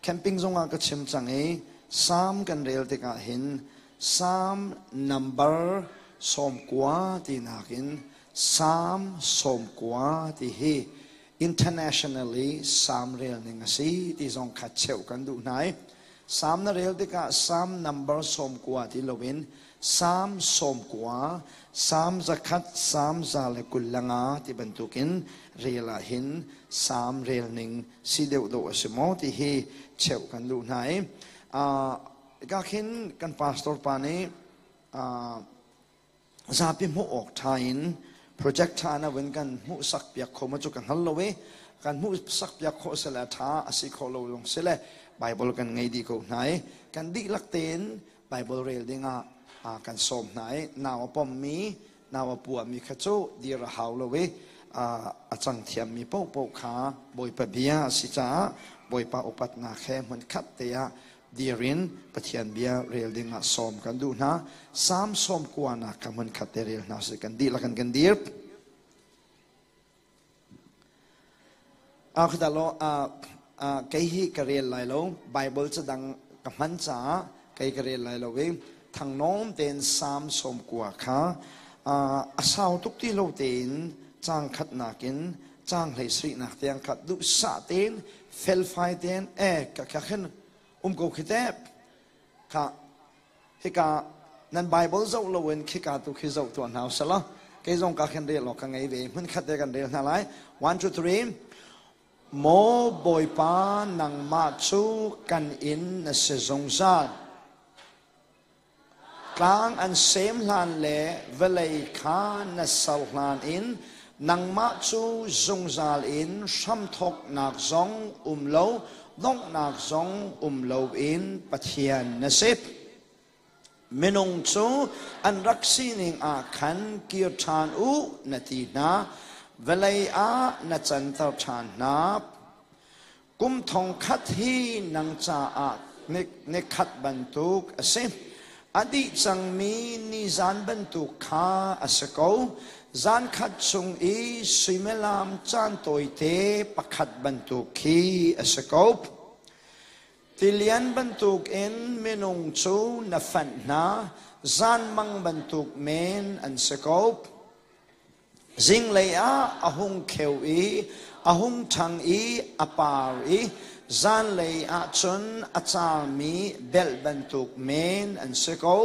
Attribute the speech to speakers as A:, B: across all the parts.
A: Camping zongah ka chim cang i Salm kan rel tikah hin Salm number 90 tinak in Salm 90 ti hi internationally Salm rel ning a si ti zong kha cheuh kan duh hna i Salm na rel tikah Salm number 90 ti loin Salm 90, Salm 100, Salm 125 ti bantukin rel ah hin Salm rel ning si deuh dawh a si maw ti hi cheuh kan duh hna i ka khin kan pastor pa nih zapi hmuh awk ṭha in project ṭha na vun kan hmuhsak piak kho ma cu ka hngal lo i kan hmuhsak piak khawh sile ṭha a si khawh lo zong sile Bible kan ngei dih ko hna i kan dihlak tein Bible rel dingah kan sawm hna i nau a pommi nau a puami kha cu dir a hau lo i a cang thiammi paohpaoh kha Bawipa bia a si caah Bawipa upatnak he hmunkhat te ah dir in Pathian bia rel dingah sawm kan duh hna. Salm 90 nak kha hmunkhat te rel hna sih, kan dihlak in kan dir. Khitalo kei hi ka rel lai lo, Bible ca dang ka hman caah kei ka rel lai lo i thangnom tein Salm 90 kha a sau tuk ti lo tein caang khatnak in caang 17nak tiang kha duhsah tein felfai tein e ka kha khin um ko khi te kha hika nan Bible zoh loin khika tu khi zoh tuah hna usalaw kei zong ka khin rel awk ka ngei ve. Hmun khat te kan rel hna lai. 1 2 3. Maw Bawipa, nangmah cu kan inn na si zungzal. Tlang an sem hlan le vawlei kha na ser hlan in nangmah cu zungzal in hramthawknak zong um lo, donghnak zong um loin Pathian na si. Minung cu an rak sining ah khan kir ṭhan u na ti hna, vawlei ah na canter ṭhan hna. Kum 1000 hi nang caah nikhat bantuk a si. A dih cangmi nizan bantuk kha a si ko. Zan khat chung i suimilam caan tawite pakhat bantuk khi a si ko. Tilian bantukin minung cu na fanh hna, zanmang bantuk men an si ko. Zinglei ah a hung kheu i a hung ṭhang i a par i zanlei ah cun a carmi belh bantuk men an si ko.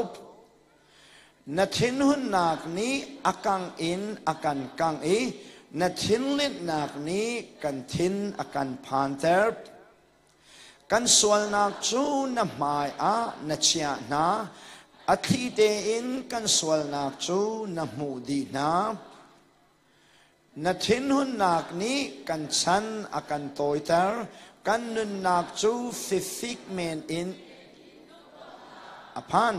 A: Na thinhunnak nih a kangh in a kan kangh i na thinlinhnak nih kan thin a kan phanter. Kan sualnak cu na hmaiah na chiah hna, a thli tein kan sualnak cu na hmuh dih hna. Na thinhunnak nih kan chan a kan tawiter, kan nunnak cu fifik men in a phan.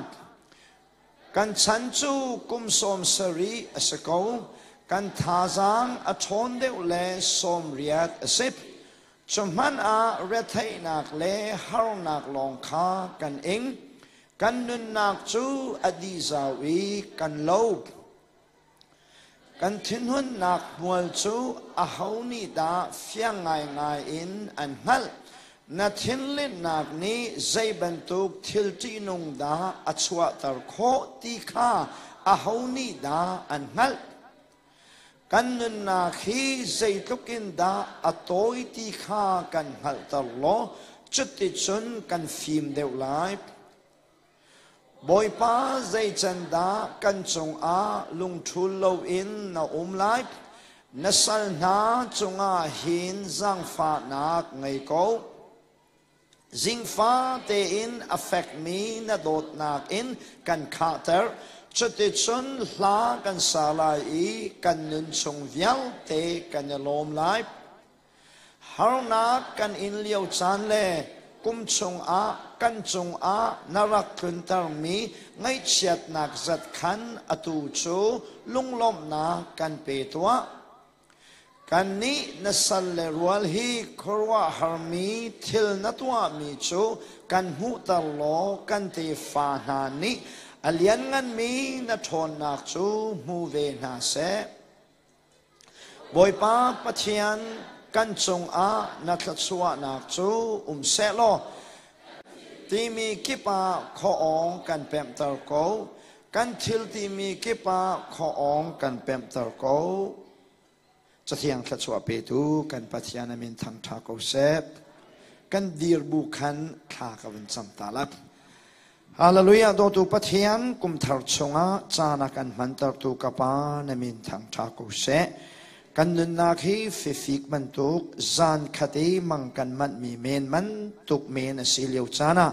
A: Kan chan cu kum 70 a si ko, kan thazaang a ṭhawn deuh le 80 a si. Cu hmanh ah retheihnak le harnak lawng kha kan ing. Kan nunnak cu a dih zau i kan lo. Kan thinhunnak hmual cu aho nih dah fiang ngaingai in an hngalh? Na thinlinhnak nih zei bantuk thil ṭihnung dah a chuahter khawh ti kha aho nih dah an hngalh? Kan nunnak hi zeitluk in dah a tawi ti kha kan hngalhter law cuticun kan fim deuh lai. Bawipa, zei can dah kan cungah lungṭhul loin na um lai? Na sal hna cungah hin zaangfahnak ngei ko. Zingfa tein a fekmi na dawtnak in kan khahter. Cuticun hla kan sa lai i kan nun chung vialte kan i lawm lai. Harnak kan in lio caan le kum chungah kan cungah na rak tluntermi ngaihchiatnak zat khan atu cu lunglawmhnak kan pe tuah. Kannih na sal le rual hi khuaruahharmi thil na tuahmi cu kan hmuhter law kan tefa hna nih a liannganmi na ṭhawnnak cu hmu ve hna seh. Bawipa Pathian. Kan cungah na thluachuahnak cu um sehlaw timi kip ah khuaawng kan pemhter ko. Kan thil timi kip ah khuaawng kan pemhter ko. Cathiang thluachuah petu kan Pathian a min thangṭha ko seh. Kan dir bu khan thla ka vun cam ta la. Hallelujah dawtu Pathian kumthar chungah caan a kan hmantertu ka Pa na min thangṭha ko seh. Kan nunnak hi fifik bantuk zan khat i mang kan manhmi men bantuk men a si lio caan ah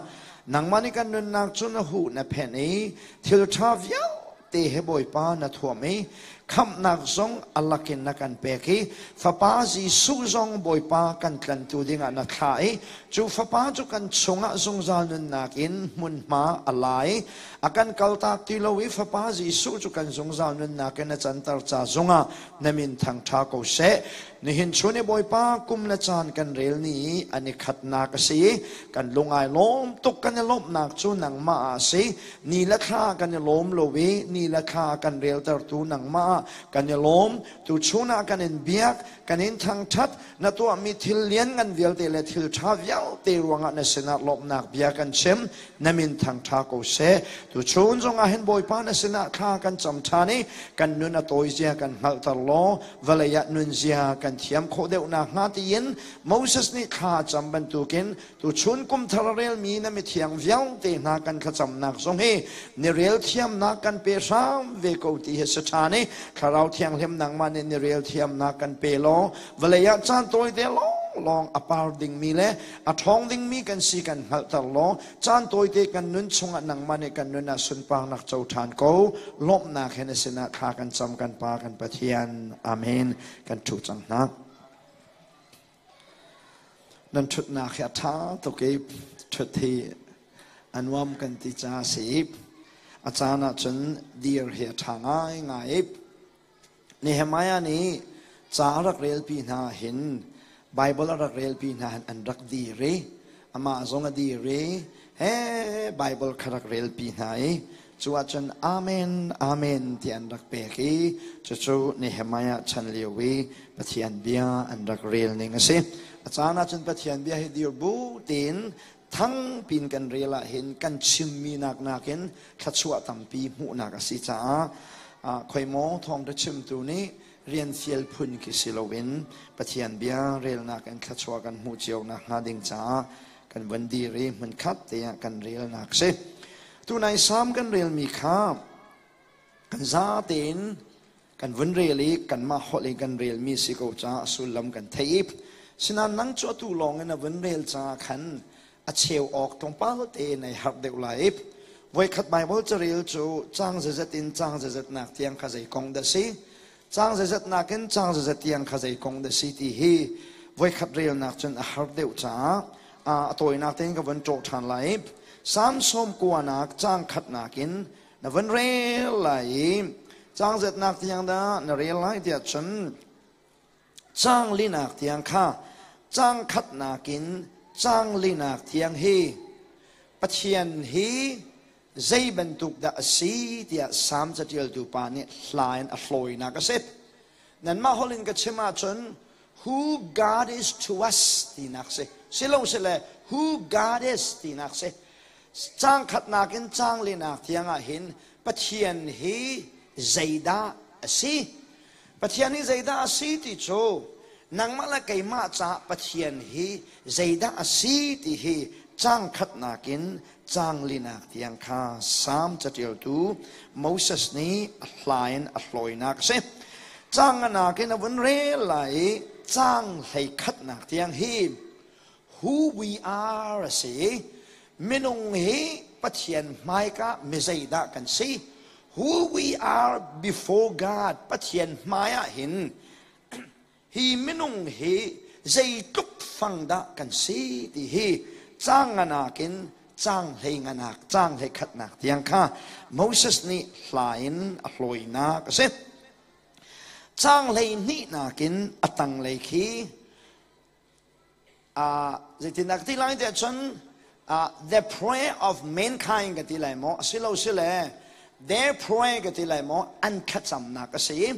A: nangmah nih kan nunnak cu na huh na phenh i thil ṭha vialte he Bawipa na thuam i khamhnak zong a lakin na kan pek i Fapa Jesuh zong Bawipa kan tlantu dingah na thlah i cu Fapa cu kan chungah zungzal nunnak in hmunhma a la i a kan kaltak ti lo i Fapa Jesuh cu kan zungzal nunnak in a canter ca zongah na min thangṭha ko seh. Nihin chun i Bawipa kum le caan kan rel ni i an i khatnak a si i kan lung ai lawm tuk kan i lawmhnak cu nangmah ah a si. Ni le thla kan i lawm lo i ni le thla kan reltertu nangmah ah kan i lawm. Tuchun ah kan in biak, kan in thangṭhat, na tuahmi thil lianngan vialte le thil ṭha vialte ruangah na sinah lawmhnak bia kan chim. Na min thangṭha ko seh. Tuchun zongah hin Bawipa na sinah thla kan cam ṭhan i kan nun a tawizia kan hngalhter law vawlei ah nunzia kan thiam khawh deuh nakhnga tiin Moses nih thla a cam bantukin Tuchun kum thar a relmi na mithiang vialte hna kan thlacamnak zong hi ni rel thiamnak kan pe hram ve ko ti hi si ṭhan i Thlarau Thianghlim nangmah nih ni rel thiamnak kan pe law vawlei ah caan tawite lawnglawng a par dingmi le a ṭhawng dingmi kan si kan hngalhter law caan tawite kan nun chungah nangmah nih kan nun ah sunparnak co ṭhan ko. Lawmhnak he na sinah thla kan cam kan Pa kan Pathian. Amen. Kan ṭhu cang hna. Nan ṭhutnak hi a ṭha tuk i ṭhut hi a nuam kan ti caah a si i a caan ahcun dir hi a ṭha ngaingai. Nehemiah nih ca a rak relpi hna hin Baibal a rak relpi hna hin an rak dir i amah zong a dir i he Baibal kha rak relpi hna i cu ahcun Amen, Amen ti an rak pek i cucu Nehemiah chan lio i Pathian bia an rak rel ning a si. A caan ahcun Pathian bia hi dir bu tein thangpin kan rel ahhin kan chimmi nak nakin thluachuah tampi hmuhnak a si caah khoimaw thawngṭha chimtu nih rian fial phun khi si loin Pathian bia relnak in thluachuah kan hmuh cio nakhnga ding caah kan vun dir i hmunkhat te ah kan relnak si. Tunai Salm kan relmi kha kan za tein kan vun rel i kanmah holh in kan relmi si ko caah a sullam kan theih i sinain nang cu atu lawng in a vun rel caah khan a cheu awk tlawmpal tein ai harh deuh lai i voikhat Baibal carel cu caang zazat in caang zazat nak tiang kha zei kong dah si, caang zazat nakin caang zazat tiang kha zei kong dah si ti hi voikhat relnak cun a har deuh caah a tawinak tein ka vun ṭawh ṭhan lai. Salm 90nak caang khatnak in na vun rel lai i caang zetnak tiang dah na rel lai tiah cun caang linak tiang kha, caang khatnak in caang linak tiang hi Pathian hi zei bantuk dah a si tiah Salm caṭialtu pa nih hla in a hlawinak a si. Nanmah holh in ka chim ahcun who God is to us tinak si. Silo sile who God is tinak si. Caang khatnak in caang linak tiang ah hin Pathian hi zeidah a si? Pathian hi zeidah a si ti cu nangmah le keimah caah Pathian hi zeidah a si ti hi caang khatnak in caang linak tiang kha Salm caṭialtu Moses nih a hla in a hlawinak a si. Caang nganak in a vun rel lai i caang 11nak tiang hi who we are a si. Minung hi Pathian hmaika mi zeidah kan si? Who we are before God, Pathian hmai ah hin hi minung hi zeitluk fang dah kan si ti hi caang nganak in caang hlei nganak, caang hlei khatnak tiang kha Moses nih hla in a hlawinak a si. Caang 12nak in a tanglei khi zeitindah ka ti lai tiah cun the prayer of mankind ka ti lai maw, asilo sile their prayer ka ti lai maw, an thlacamnak a si.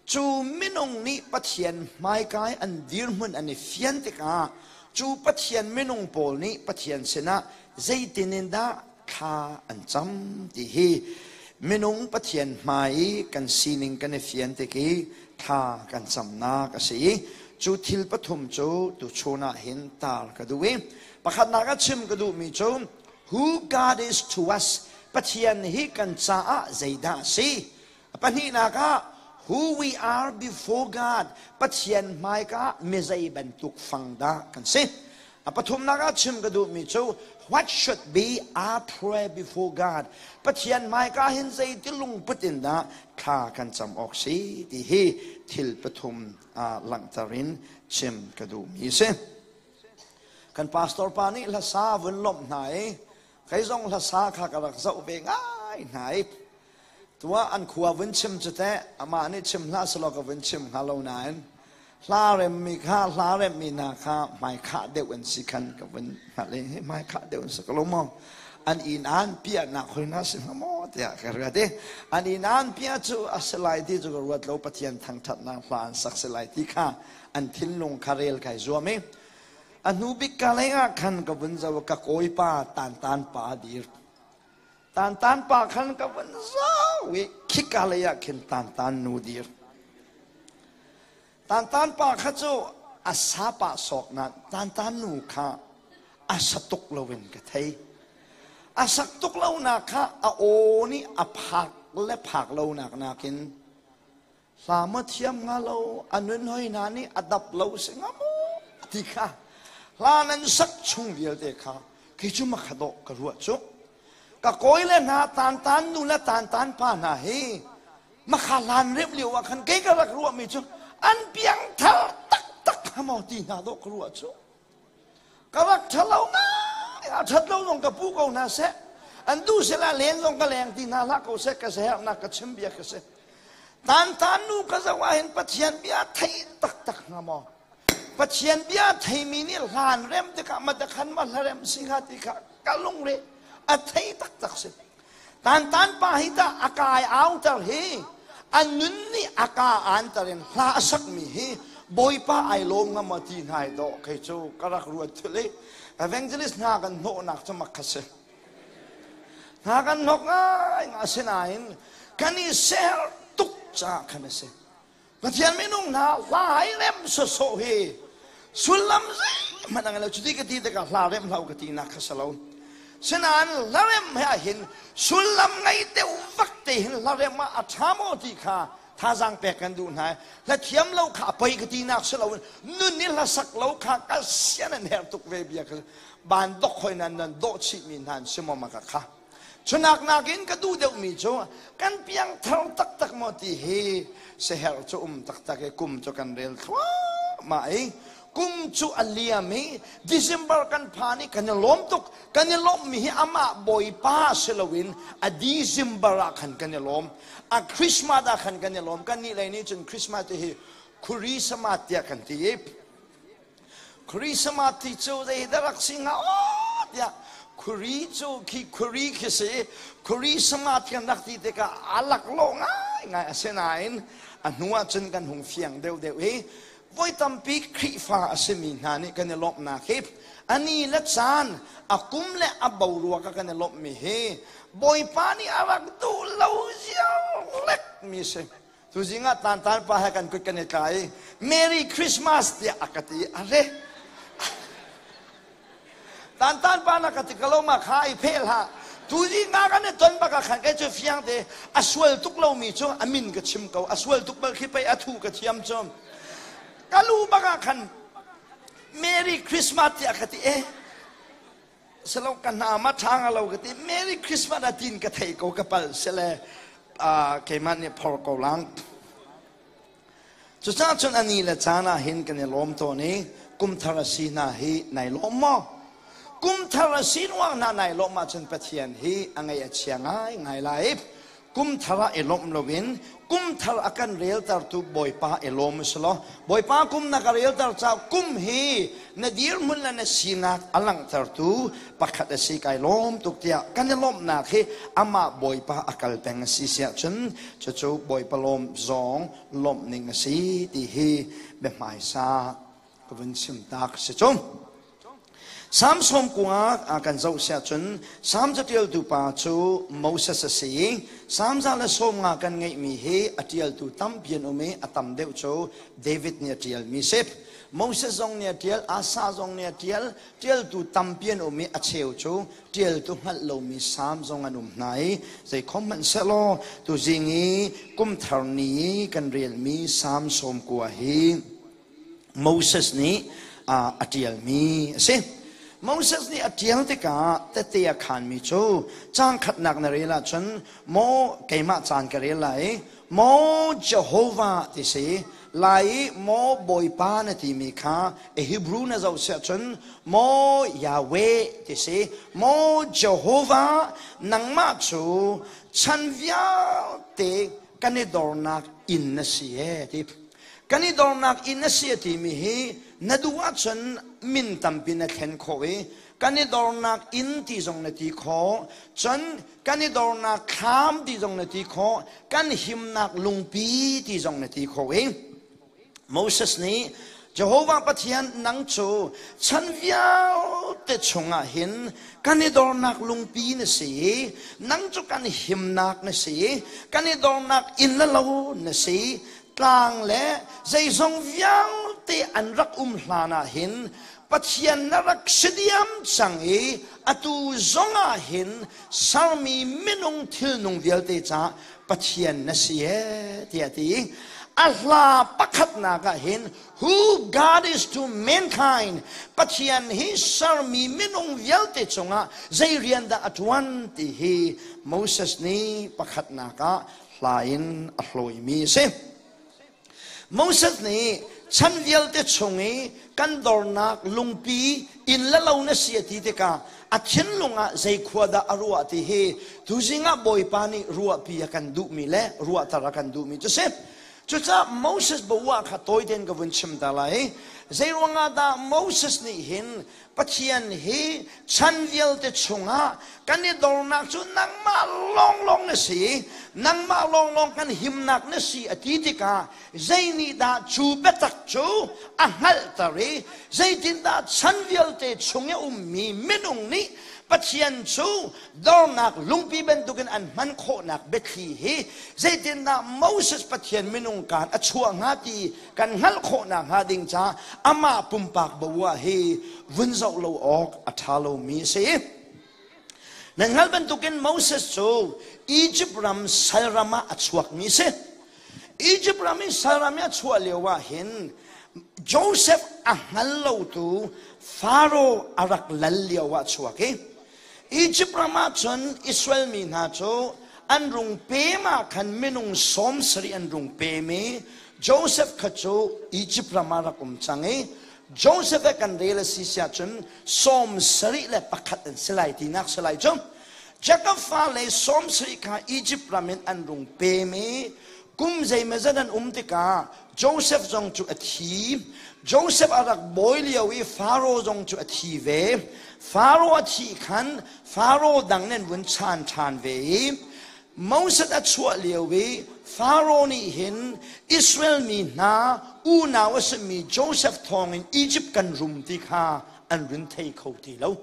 A: Cu minung nih Pathian hmaikai an dirhmun an i fian tikah cu Pathian minung pawl nih Pathian sinah zeitin in dah thla an cam ti hi minung Pathian hmai i kan sining kan i fian tik i thla kan camnak a si i cu thil pathum cu tuchun ah hin tar ka duh i pakhatnak ah chim ka duhmi cu who God is to us, Pathian hi kan caah zeidah a si. Pahnihnak ah who we are before God, Pathian hmaika mi zei bantuk fang dah kan si. A pathumnak ah chim ka duhmi cu what should be our prayer before God, Pathian hmaika hin zeiti lungput in dah thla kan cam awk si ti hi thil pathum langhter in chim ka duhmi si. Kan pastor pa nih hlasa vun lawmh hna i kei zong hlasa kha ka rak zoh ve ngai hna i Tuah an khua vun chim cu teh amah nih chim hlah selaw ka vun chim hnga lo nain hla remmi kha hla remmi hna kha hmaikhah deuh an si khan ka vun hngalh i hi hmaikhah deuh an si ko lo maw an inn an piahnak hoi hna si hnga maw tiah ka ruat i an inn an piah cu a si lai ti cu ka ruat lo. Pathian thangṭhatnak hla an sak si lai ti kha an thinlung kha rel kai zuam i a hnu bik ka lei ah khan ka vun zoh. Ka kawipa Tantan pa dir. Tantan pa khan ka vun zau i khika lei ah khin Tantan nu dir. Tantan pa kha cu a sa pah sawk nain Tantan nu kha a sa tuk loin ka thei. A sak tuk lonak kha a aw nih a phak le phak lonak nakin hla maw thiam hnga lo, a nun hoi hna nih a dap lo si hnga maw ti kha hla nan sak chung vialte kha kei cu makha dawh ka ruah cu. Ka kawi le hna, Tantan nu le Tantan pa hna hi makha hlan rem lio ah khan kei ka rak ruahmi cu an piangthar taktak hnga maw ti hna dawh ka ruah cu. Ka rak ṭhalo ngai. A ṭhat lo zong ka pu ko hna seh, an duh sila len zong ka leng ti hna hlah ko seh, ka herhnak ka chim bia ka si. Tantan nu ka zoh ah hin Pathian bia thei taktak hnga maw, Pathian bia theimi nih hlan rem tikah madakhan ma hlarem si hnga ti kha ka lungre a thei taktak si. Tantan pa hi tah a kai auter hi a nun nih a ka anter in hla a sakmi hi Bawipa ai lawm nga maw ti hna dawh kei cu ka rak ruat thul i evangelist hna kan hnawhnak cu mak kha si. Hna kan hnok ngai nga sinain kan i ser tuk caah khan a si. Pathian minung hna, hla hai rem sawsawh hi sullam zeihmanh a ngei lo. Cuti ka ti tikah hla rem hlah u ka tinak kha si lo. Sinain hla rem he ahhin sullam ngei deuh vak te hin hla rem ah a ṭha maw ti kha thazaang pek kan duh hna. Hla thiam lo kha a poi ka tinak si loin nun i hla sak lo kha ka sian an herh tuk ve bia kha ban dok hoi nan nan dawh chihmi hna an si maw ma ka kha. Cunak nakin ka duh deuhmi cu kan piangthar taktak maw ti hi siaherh cu um taktak i kum cu kan rel thluahmah i kum cu a liam i December kan phan i kan i lawm tuk. Kan i lawmhmi hi amah Bawipa si loin a December ah khan kan i lawm, a Christmas ah khan kan i lawm. Kan nih lei nih cun Christmas ti hi Christmas tiah kan ti i Christmas ti cu zeidah rak si hnga aw tiah khuari cu khi khuari khi si. Christmas kan rak ti tikah a laklawh ngaingai. Asinain a hnu ah cun kan hung fiang deuhdeuh i voi tampi Khrihfa a simi hna nih kan i lawmhnak hi a ni le caan, a kum le a boruak ah kan i lawmhmi hi Bawipa nih a rak duh lo ziar mi si. Tuzing ah Tantan pa he kan kut kan i tlai. Merry Christmas tiah a ka ti. Are. Tantan pa na ka ti ka lo ma kha i phel ha. Tuzing ah kan i ton bak ah khan kei cu fiang te a sual tuk lomi cu a min ka chim ko. A sual tuk bal khi pei a thu ka thiam cu. Ka lu bak ah khan Merry Christmas tiah ka ti eh. Selo ka hna ma ṭha nga lo ka ti. Merry Christmas a tin ka thei ko, ka pal sele keimah nih phor ko lang. Cucaah cun ani le caan ah hin kan i lawm tawn i kum thar a si hna hi nai lawm maw? Kum thar a si ruang hna nai lawm ahcun Pathian hi a ngaih a chia ngai ngai lai. Kum thar ah i lawmh loin kum thar a kan reltertu Bawipa i lawm usulaw Bawipa kum na ka relter caah kum hi na dirhmun le na sinak a langhtertu pakhat a si kai lawm tuk tiah kan i lawmhnak hi amah Bawipa a kal peng a si siah cun cucu Bawipa lawm zong lawmh ning a si ti hi biahmaisa ka vun chim tak si cu. Samson kungah a kan zoh siah cun Sam catialtu pa cu Moses a si i Sam 150 kan ngeihmi hi a tialtu tampi an um i a tam deuh cu David nih a tialmi si. Moses zong nih a tial, Asa zong nih a tial, tialtu tampi an um i a cheu cu tialtu hngalh lomi Sam zong an um hna i zeikhom hmanh sehlaw tuzing i kumthar ni i kan relmi Sam 90 hi Moses nih a ṭialmi a si. Moses nih a ṭial tikah tette a khaanmi cu caang khatnak na rel ahcun maw keimah caan ka rel lai i maw Jehovah ti si lai i maw Bawipa na timi kha a Hebrew na zoh siah cun maw Yahweh ti si maw Jehovah nangmah cu chan vialte kan i dornak inn na si ee ti. Kan i dornak inn a si a timi hi na duh ahcun min tampi na thlen khawh i kan i dornak inn ti zong na ti khawh, cun kan i dornak thlam ti zong na ti khawh, kan himnak lungpi ti zong na ti khawh i Moses nih Jehovah Pathian nang cu chan vialte chungah hin kan i dornak lungpi na si i nang cu kan himnak na si i kan i dornak inn le lo na si tlang le zeizong vialte an rak um hlan ah hin Pathian na rak si diam cang i atu zong ah hin sermi minung thilnung vialte caah Pathian na si ee tiah ti a hla pakhatnak ah hin who God is to mankind Pathian hi sermi minung vialte cungah zei rian dah a ṭuan ti hi Moses nih pakhatnak ah hla in a hlawimi a si. Moses nih chan vialte chung i kan dornak lungpi inn le lo na si a ti tikah a thinlung ah zei khua dah a ruah ti hi tuzing ah Bawipa nih ruahpi a kan duhmi le ruahter a kan duhmi cu si. Cucaah Moses bawah kha tawi tein ka vun chim ta lai. Zei ruangah dah Moses nih hin Pathian hi chan vialte chungah kan i dornak cu nangmah lawnglawng na si, nangmah lawnglawng kan himnak na si a ti tikah zei nih dah cu biatak cu a hngalhter i zeitindah chan vialte chung i ummi minung nih Pathian cu dornak lungpi bantukin an hman khawhnak biathli hi zeitindah Moses Pathian minung kaan a chuah hnga ti kan hngalh khawhnak hnga ding caah amah pumpak bawah hi vun zoh lo awk a ṭha lomi a si. Nan hngalh bantukin Moses cu Egypt ram sal ram ah a chuakmi a si. Egypt ram i sal ram i a chuah lio ah hin Joseph a hngal lotu Pharaoh a rak lal lio ah chuak i Egypt ram ah cun Israel mi hna cu an rung pem ah khan minung 70 an rung pem i Joseph kha cu Egypt ram ah rak um cang i Joseph he kan rel a si siah cun 71 an si lai tinak si lai cu. Jacob fale 70 kha Egypt ram in an rung pem i kum zeimawzat an um tikah Joseph zong cu a thi. Joseph a rak bawi lio i Faro zong cu a thi ve. Faro a thih khan Faro dang nih an vun chan ṭhan ve i Moses a chuah lio i Faro nih hin Israel mi hna unau a simi Joseph thawngin Egypt kan rum ti kha an run thei kho ti lo.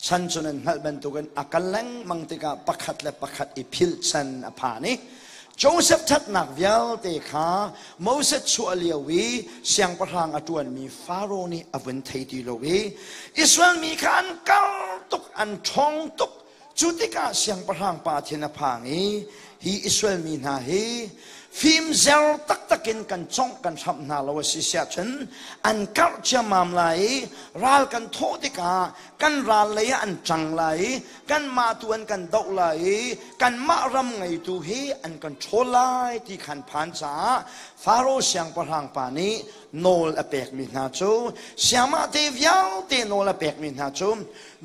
A: Chan cu nan hngalh bantukin a kal lengmang tikah pakhat le pakhat i philh chan a phan i Joseph ṭhatnak vialte kha Moses chuah lio i siangpahrang a ṭuanmi Faro nih a vun thei ti lo i Israel mi kha an kar tuk, an ṭhawng tuk. Cu tikah siangpahrang pa thin a phang i hi Israel mi hna hi fimzer taktak in kan congh kan hramh hna lo a si siah cun an karh ciammam lai i ral kan thawh tikah kan ral lei ah an ṭang lai i kanmah tu an kan doh lai i kanmah ram ngeitu hi an kan ṭhawl lai ti khan phan caah Faro siangpahrang pa nih nawl a pekmi hna cu siamah te vialte nawl a pekmi hna cu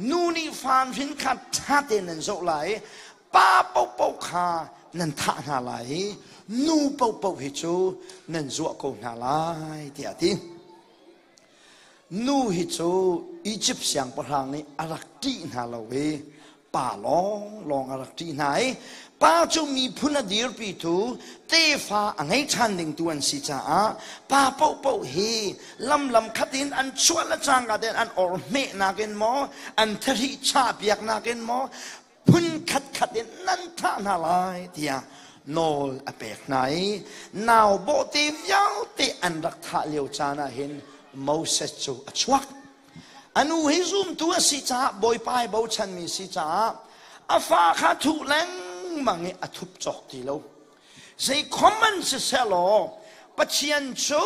A: nu nih fa hrin kha ṭha tein nan zoh lai. Pa paohpaoh kha nan thah hna lai i nu paohpaoh hi cu nan zuah ko hna lai tiah a ti. Nu hi cu Izipt siangpahrang nih a rak ṭih hna lo i pa lawnglawng a rak ṭih hna i pa cu miphun a dirpitu tefa a ngei ṭhan dingtu an si caah pa paohpaoh hi lam lam khat in an chuah le cangka tein an or hmehnak in maw an thahri chahpiaknak in maw phun khat khat in nan thah hna lai tiah nawl a pek hna i nau bawhte vialte an rak thah lio caan ah hin Moses cu a chuak. A nu hi zumtu a si caah Bawipa i bochanmi si caah a fa kha thuh lengmang i a thup cawk ti lo. Zei khom an siseh law Pathian cu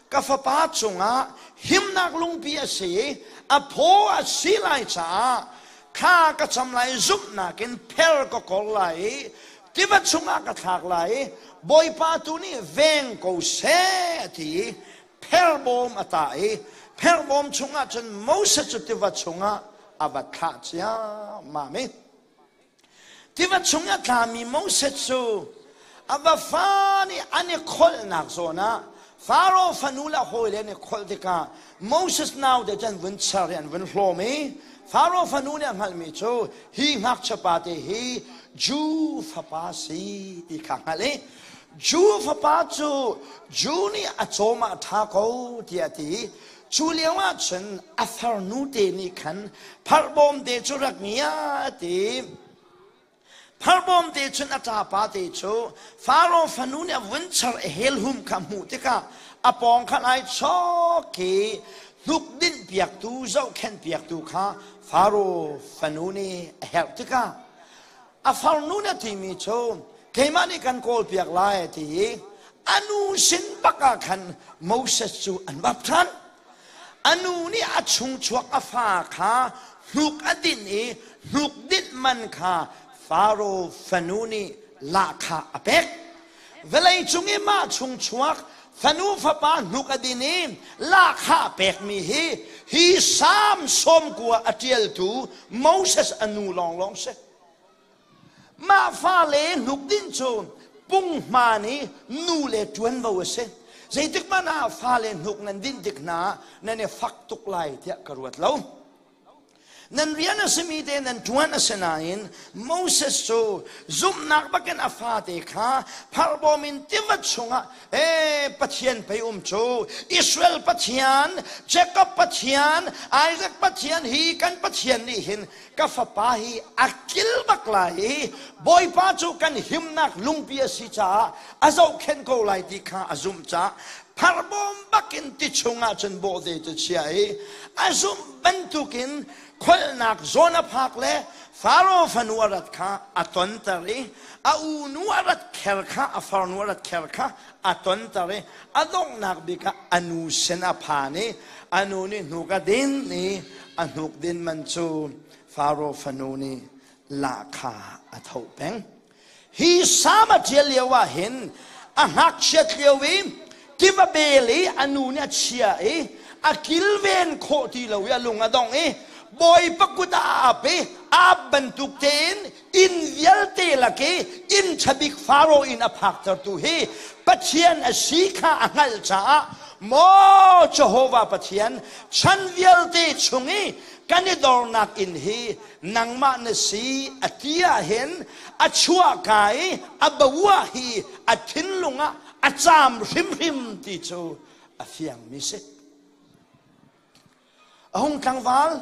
A: ka fapa cungah himnak lungpi a si i a phaw a si lai caah thla ka cam lai zumhnak in pher ka kor lai i tiva chungah ka thlak lai i Bawipa tu nih veng ko seh a ti i pherbawm a tah i pherbawm chungah cun Moses cu tiva chungah a va thlah ciammam i Tiva chung a tlami Moses cu a va fa nih an i kholhnak zawn ah Faro fanu le hawile an i kholh tikah Moses naute cu an vun char i an vun hlawm i Faro fanu nih a hngalhmi cu hi ngakchia pate hi Jew fapa si ti kha hngalh i Jew fapa cu Jew nih a cawm ah ṭha ko tiah a ti i Cu lio ah cun a farnu te nih khan pharbawm te cu rak ngia a ti. Pharbawm te cun a ṭapa te cu Faro fanu nih a vun char a helhum kha hmuh tikah a pawng khan ai chawk i hnuk dinh piaktu zohkhenh piaktu kha Faro fanu nih a herh tikah a farnu nih a timi cu keimah nih kan kawlpiak lai a ti i a nu sin bak ah khan Moses cu an vap ṭhan. A nu nih a chungchuak a fa kha hnuk a dinh i hnuk dinh man kha Faro fanu nih lahkhah a pek. Vawlei cung i mah chungchuak fanu fapa hnuk a din i lahkhah pekmi hi hi Salm 90 a ṭialtu Moses a nu lawnglawng si. Mah fale hnuk dinh cu punghman i nu le ṭuanvo a si. Zeitik hmanh ah fale hnuk nan dinh tik hna ah nan i fak tuk lai tiah ka ruat lo. Nan rian a simi te nan ṭuan a si nain Moses cu zumhnak bakin a fate kha pharbawm in tiva chungah e Pathian pei um cu Israel Pathian, Jacob Pathian, Isaac Pathian hi kan Pathian nih hin ka fapa hi a kil bak lai i Bawipa cu kan himnak lungpi a si caah a zohkhenh ko lai ti kha a zumh caah pharbawm bakin ti chungah cun bawhte cu chia i a zumh bantukin kholhnak zawn a phak le Faro fanu a rat kha a tonter i a unu a rat kher kha a farnu a rat kher kha a tonter i a donghnak bik ah a nu sin a phan i a nu nih hnuk a din i a hnuk din man cu Faro fanu nih lahkha a tho peng. Hi sam a ṭial lio ah hin a ngakchiat lio i tiva bel i a nu nih a chia i a kilven khawh ti lo i a lung a dong i Bawipa kut ah a ap i ap bantuk tein inn vialte lak i inn ṭha bik Faro inn a phaktertu hi Pathian a si kha a hngalh caah maw Jehovah Pathian chan vialte chung i kan i dornak inn hi nangmah na si a ti ah hin a chuahka i a bo ah hi a thinlung ah a caam hrimhrim ti cu a fiangmi si. A hung tlangval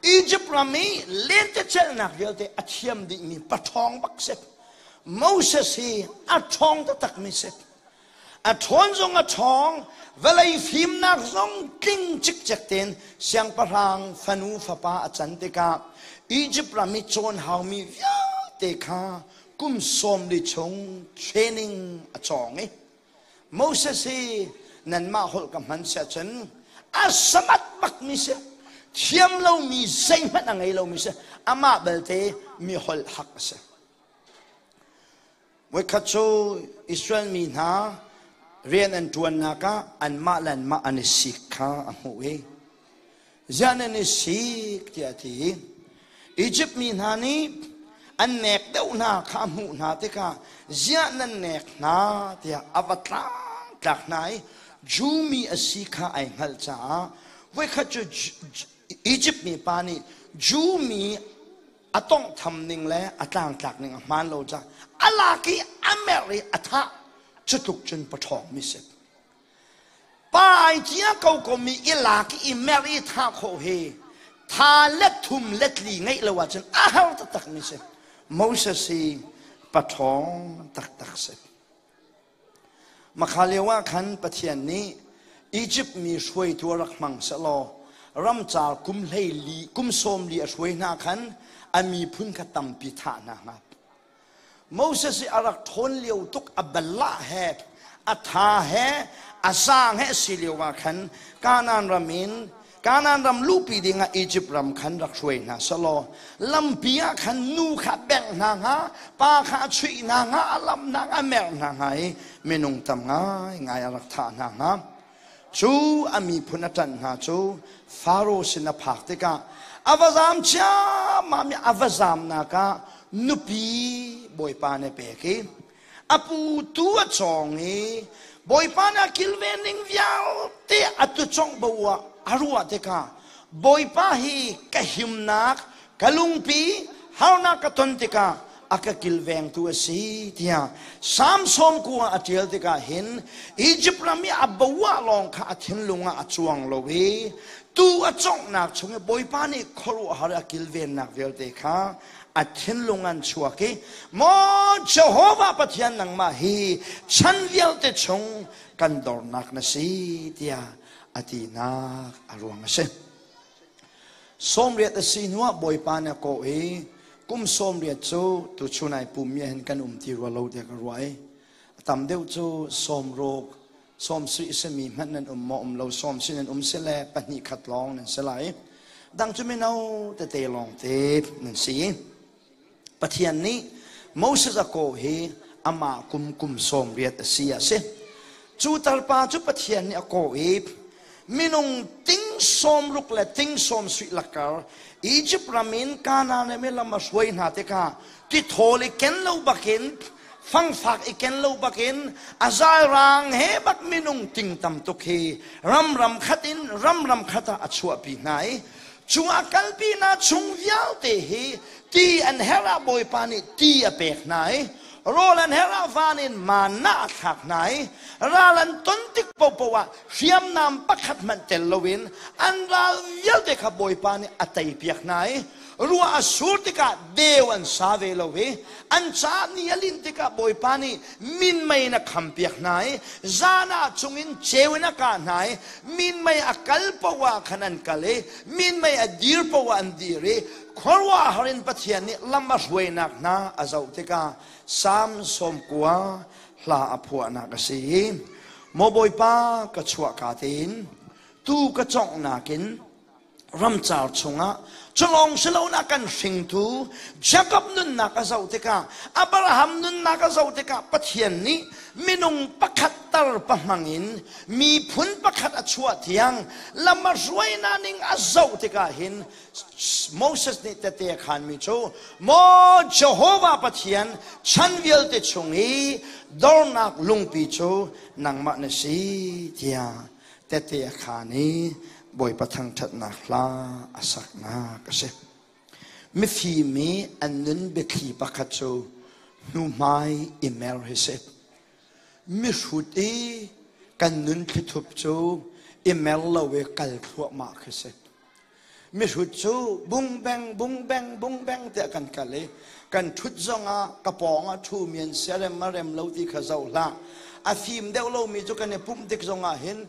A: Egypt ram i lentecelhnak vialte a thiam dihmi paṭhawng bak si. Moses hi a ṭhawng taktakmi si. A ṭhawn zong a ṭhawng, vawlei fimnak zong tling cikcek tein siangpahrang fanu fapa a can tikah Egypt ram i cawn haumi vialte kha kum 40 chung training a cawng i Moses hi nanmah holh ka hman siah cun a samat bakmi si thiam lomi zeihmanh a ngei lomi si amah belte mi holh hak a si Voikhat cu Israel mi hna rian an ṭuannak ah anmah le anmah an i sik kha a hmuh i ziah nan i sik tiah a ti i Izipt mi hna nih An nek deuh hna kha a hmuh hna tikah ziah nan nek hna tiah a va tlangtlak hna i Jew mi a si kha ai hngalh caah voikhat cu Izipt mi pa nih Jew mi a tawnghtham ning le a tlangtlak ning a hmaan lo caah a lak i a merh i a thah. Cu tluk cun paṭhawng mi si. Pa ai cia ko komi i lak i merh i thah khawh hi tha let thum let li ngeih lo ahcun a har taktak mi si. Moses hi paṭhawng taktak si. Makha lio ah khan Pathian nih Izipt mi hruaitu a rak hmang sehlaw ramcar kum 14 kum 40 a hruai hna khan a miphun kha tampi thah hna hnga. Moses i a rak ṭhawn lio tuk a ballah he a tha he a zaang he si lio ah khan Kanaan ram in Kanaan ram luhpi dingah Izipt ram khan rak hruai hna selaw lampi ah khan nu kha bengh hna hnga, pa kha a chuih hna hnga, a lam hna hnga, a merh hna hnga i minung tam ngaingai a rak thah hna hnga. Cu a miphun a ṭanh hna cu Faro sin a phak tikah a va zaam ciammam i a va zaamnak ah nupi Bawipa nih a pek i a pu tu a cawng i Bawipa nih a kilven ning vialte a tucongh bo ah a ruah tikah Bawipa hi ka himnak ka lungpi harnak ka ton tikah a ka kilvengtu a si tiah Salm 90 a ṭial tikah hin Izipt ram i a bo ah lawng kha a thinlung ah a cuang lo i tu a conghnak chung i Bawipa nih khuaruahhar a kilvennak vialte kha a thinlung an chuak i maw Jehovah Pathian nangmah hi chan vialte chung kan dornak na si tiah a tinak a ruang a si. 80 a si hnuah Bawipa nih a kawh i kum 80 cu tuchun ai pummi ah hin kan um ti rua lo tiah ka ruah i a tam deuh cu 60 sawmsarih simi hmanh nan um maw um lo sawmsarih nan um si le pahnih khat lawng nan si lai dang cu mino tete lawng te nan si. Pathian nih Moses a kawh hi amah kum kum 80 a si a si. Cu tarpa cu Pathian nih a kawh i minung ting 60 le ting 70 lakar Egypt ram in Kanaan ram i lam a hruai hna tikah tithawl i ken lo bakin fangfak i ken lo bakin a zalrang he bak minung ting tam tuk hi ram ram khat in ram ram khat ah a chuahpi hna i Cu a kalpi hna chung vialte hi ti an herh ah Bawipa nih ti a pek hna i rawl an herh ah van in manna a thlak hna i ral an ton tik paohpaoh ah hriamnam pakhat hmanh tel loin an ral vialte kha Bawipa nih a teipiak hna i ruah a sur tikah deu an sa ve lo i an caah ni a linh tikah Bawipa nih minmei in a khampiak hna i zan ah chungin ceu in a kah hna i minmei a kal paoh ah khan an kal i minmei a dir paoh ah an dir i khuaruahhar in Pathian nih lam a hruainak hna a zoh tikah Salm 90 hla a phuahnak a si i Maw Bawipa ka chuahka tein tu ka cawnghnak in ramcar chungah culawng siloin a kan hringtu Jacob nunnak a zoh tikah Abraham nunnak a zoh tikah Pathian nih minung pakhat tar pahmang in miphun pakhat a chuah tiang lam a hruaina ning a zoh tikah hin Moses nih tete a khanmi cu maw Jehovah Pathian chan vialte chung i dornak lungpi cu nangmah na si tiah tete a khaan i Bawipa thangṭhatnak hla a saknak a si. Mifim i an nun biathli pakhat cu hnuhmai i mer hi si. Mihrut i kan nun thlithup cu i mer lo i kal thluahmah khi si. Mihrut cu bungbeng bungbeng bungbeng tiah kan kal i kan ṭhut zongah ka pawng ah ṭhumi an si a rem a rem lo ti kha zoh hlah. A fim deuh lomi cu kan i pumh tik zongah hin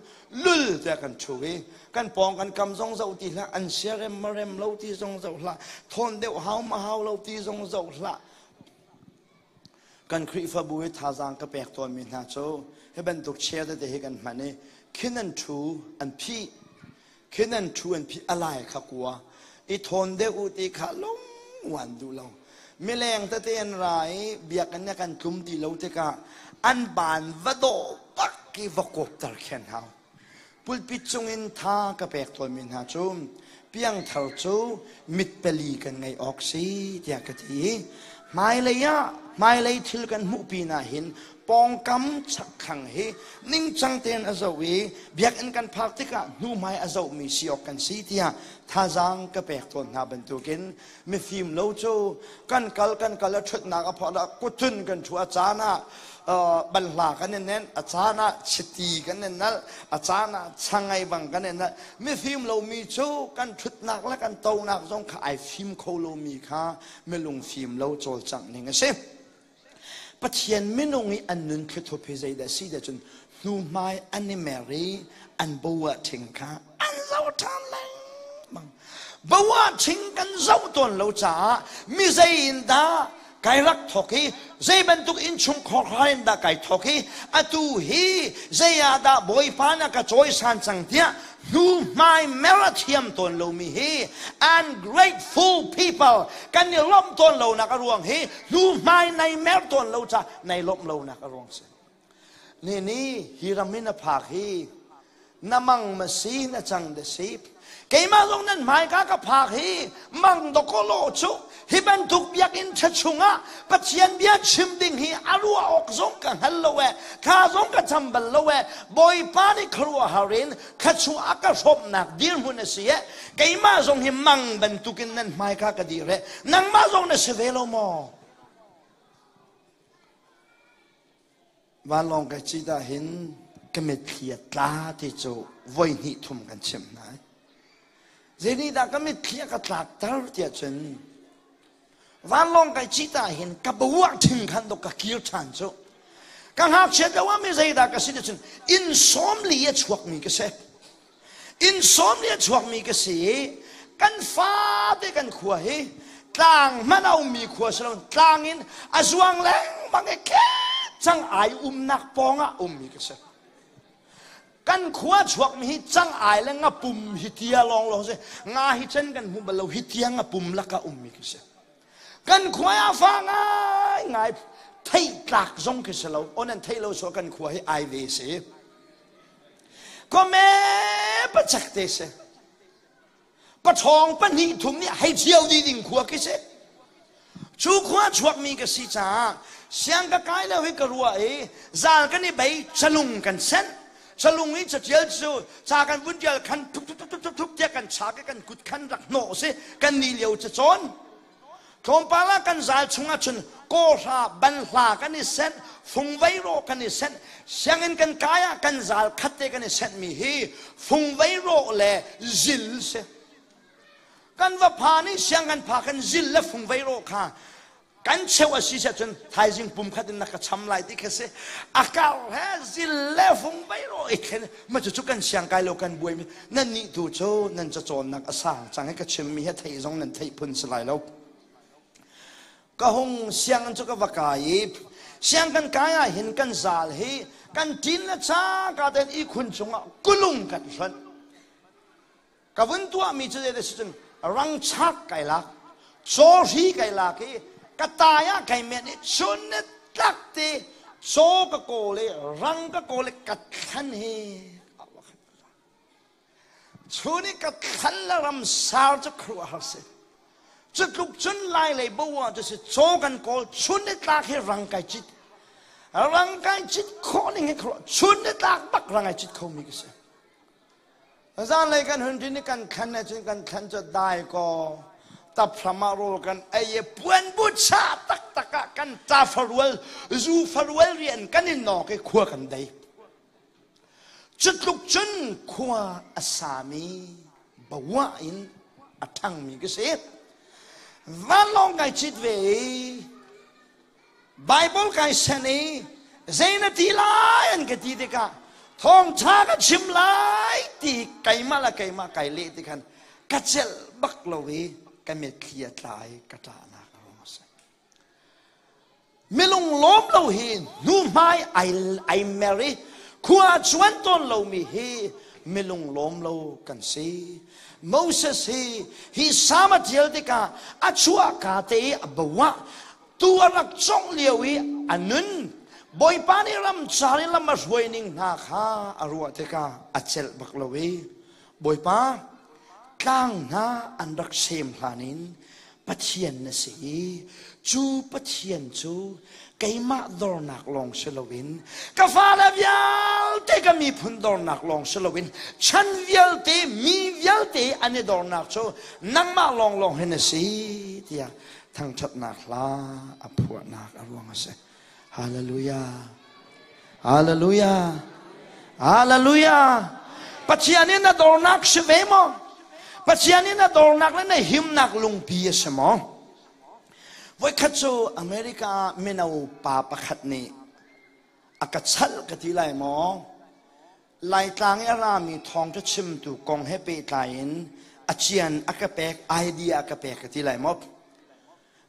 A: lul tiah kan ṭhu i kan pawng kan kam zong zoh ti hlah, an sia rem ma rem lo ti zong zoh hlah, thawn deuh hau ma hau lo ti zong zoh hlah. Kan Khrihfabu i thazaang ka pek tawnmi hna cu hi bantuk chair tete hi kan hman i khin an ṭhu an phih khin an ṭhu an phih a lai kha kua i thawn deuh u ti kha lung wan duh lo. Mileng tete an ra i biakinn ah kan tlum ti lo tikah an baan va dawh bak i va kawpter khen hau. Pulpit cungin tha ka pek tawnmi hna cu piangthar cu mit pali kan ngeih awk si tiah ka ti i Hmailei ah hmailei thil kan hmuh pinah hin pawngkam chakthlang hi ningcang tein a zoh i biakinn kan phak tikah hnuhmai a zohmi si awk kan si tiah thazaang ka pek tawn hna bantukin mifim lo cu kan kal kan kal a ṭhutnak a phawt ah kutun kan ṭhu a caan ah banhla kan i nenh a caan ah chiti kan i nalh a caan ah changei bang kan i nalh mifim lomi cu kan ṭhutnak le kan tonak zong kha ai fim kho lomi kha milung fim lo cawlcangh ning a si. Pathian minung i an nun thlithup hi zeidah si dah cun hnuhmai an i mer i an boa ṭhing kha an zoh ṭhan lengmang. Boa ṭhing kan zoh tawn lo caah mi zei in dah kai rak thawk hi zei bantuk innchungkhar in dah kai thawk hi atu hi zei ah dah Bawipa na ka cawisan cang tiah hnu hmai mer a thiam tawn lomi hi ungrateful people kan i lawmh tawn lonak a ruang hi hnu hmai nai mer tawn lo ca nai lawmh lonak a ruang si ni ni hi ram in a phak hi na mang ma si na cang da si keimah zong nan hmaika ka phak hi mang dokolo cu hi bantuk biakinn ṭha chungah Pathian bia chim ding hi a ruah awk zong ka hngal lo e thla zong ka cam bal lo e Bawipa nih khuaruahhar in thluachuah a ka hrawmnak dirhmun a si e keimah zong hi mang bantukin nan hmaika ka dir e nangmah zong na si ve lo maw Vanlawng kai cit ah hin ka mitthli a tla ti cu voi hnih thum kan chimh hna. Zeinih dah ka mitthli a ka tlakter tiah cun vanlawng kai cit ah hin ka buah ṭhing khan dok ka kir ṭhan cu. Ka ngakchiat lio ah mi zeidah ka si ti cun inn 40 a chuakmi ka si. Inn 40 a chuakmi ka si i kan fate kan khua hi tlang hmanh a ummi khua si lo tlang in a zuang lengmang i cang ai umnak pawng ah ummi ka si. Kan khua chuakmi hi cang ai le ngapum hi tia lawng lawng si. Nga hi chen kan hmu bal lo hi tia ngapum lakah ummi ka si. Kan khua ah fa ngai ngai theih tlak zong khi si lo. On an theih lo so kan khua hi ai ve si. Kome pachak te si. Paṭhawng pahnih thum nih hei cio dih ding khua khi si. Cu khua chuakmi ka si caah siang ka kai lo hi ka ruah i zal kan i bei calung kan senh. Calung i catial cu ca kan vun tial khan thuk thuk thuk thuk thuk tiah kan chak i kan kut khan rak hnawh si kan ni lio cacawn. Tlawmpal ah kan zal chungah cun kawhra banhla kan i senh, fungvei rawh kan i senh, sianginn kan kai ah kan zal khat te kan i senhmi hi fungvei rawh le zil si. Kan va phan i siang kan pha kan zil le fungvei rawh kha kan cheu a si cun thaizing pum khat in na ka cham lai ti kha si. A kar he zil le fungvei rawh i thlen ma cucu kan siang kai lo kan buai mi nan nih tu cu nan cacawnnak a sang cang i ka chimmi hi theih zong nan theih phun si lai lo ka hung sianginn cu ka va kai i siang kan kai ah hin kan zal hi kan ṭin le cangka tein ihkhun cungah kulung kan hlonh ka vun tuahmi cu zei si cun rangchak kai lak cawhri kai lak i ka tai ah kai menh i chun ni tlak te caw ka kawl i rang ka kawl i ka thlan hi Chun i ka thlan le ramsar cu khuaruahhar si. Cu tluk cun lai lei bo ah cu si caw kan kawl chun ni tlak hi rang kai cit. Rang kai cit khawh ning hi khuaruah chun ni tlak bak rang ai cit khomi ka si. Zanlei kan hun ṭin i kan thlan ahcun kan thlan cu dai kaw taphram ah rawl kan ei i puan bu chah taktak ah kan ṭa farual zu farual rian kan i nawk i khua kan dei. Cutluk cun khua a sami bawa in a ṭhangmi ka si. Vanlawng kai cit ve i Bible kai sen i zei na ti lai an ka ti tikah thawngṭha ka chim lai ti keimah le keimah kai leh ti khan ka celh bak lo i ka mitthli a tla i ka ṭahnak a ruang a si. Milung lawm lo hi hnuhmai ai mer i khua cuan tawn lomi hi milung lawm lo kan si. Moses hi hi Salm a ṭial tikah a chuahka te i a bo ah tu a rak congh lio i a nun Bawipa nih ramcar in lam a hruai ning hna kha a ruah tikah a celh bak lo i Bawipa tlang hna an rak sem hlan in. Pathian na si i cu Pathian cu keimah dornak lawng si loin ka fale vialte ka miphun dornak lawng si loin chan vialte mi vialte an i dornak cu nangmah lawnglawng hin a si tiah thangṭhatnak hla a phuahnak a ruang a si. Hallelujah. Hallelujah. Hallelujah. Pathian in na dornak si ve maw? Pathian in na dornak le na himnak lungpi a si maw? Voikhat cu America mino pa pakhat nih a ka chalh ka ti lai maw? Laitlang i a rami thawngṭha chimtu kong he pehtlai in a cian a ka pek, idea a ka pek ka ti lai maw?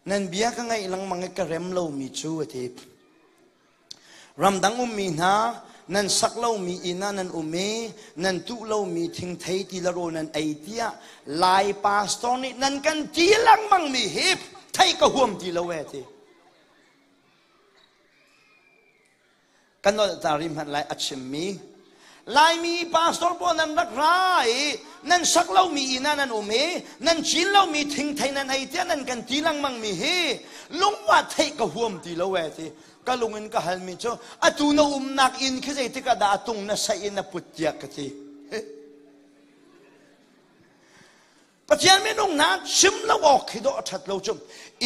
A: Nan bia ka ngaih lengmang i ka rem lomi cu a ti. Ramdang ummi hna, nan sak lomi inn ah nan um i nan tuh lomi thingthei ti le rawl nan ei tiah Lai pastor nih nan kan ti lengmangmi hi theih ka huam ti lo ee ti. Ka nolh ta rih hmanh lai a chimmi Laimi pastor pawl nan rak ra i nan sak lomi inn ah nan um i nan cin lomi thingthei nan ei tiah nan kan ti lengmangmi hi lungwa theih ka huam ti lo ee ti ka lung in ka halmi cu atu na umnak inn khi zeitik ah dah a tung na saih in na put tiah ka ti. Pathian minung hna chim lo awk khi dawh a ṭhat lo cu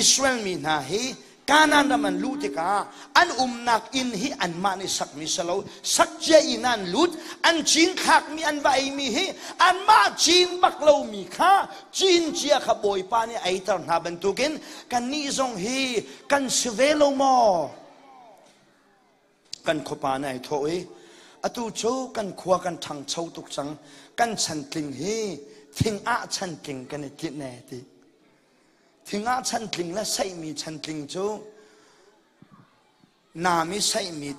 A: Israel mi hna hi Kanaan ram an luh tikah an umnak inn hi anmah nih sakmi si lo sak cia inn an lut an cin thlakmi an va eimi hi anmah cin bak lomi kha cin cia kha Bawipa nih eiter hna bantukin kannih zong hi kan si ve lo maw? Kan khuapa nih ai thawh i atu cu kan khua kan ṭhangcho tuk cang kan chantling hi thing ah chantling kan i tlinh ee ti thing ah chantling le saihmi chantling cu nam i saihmi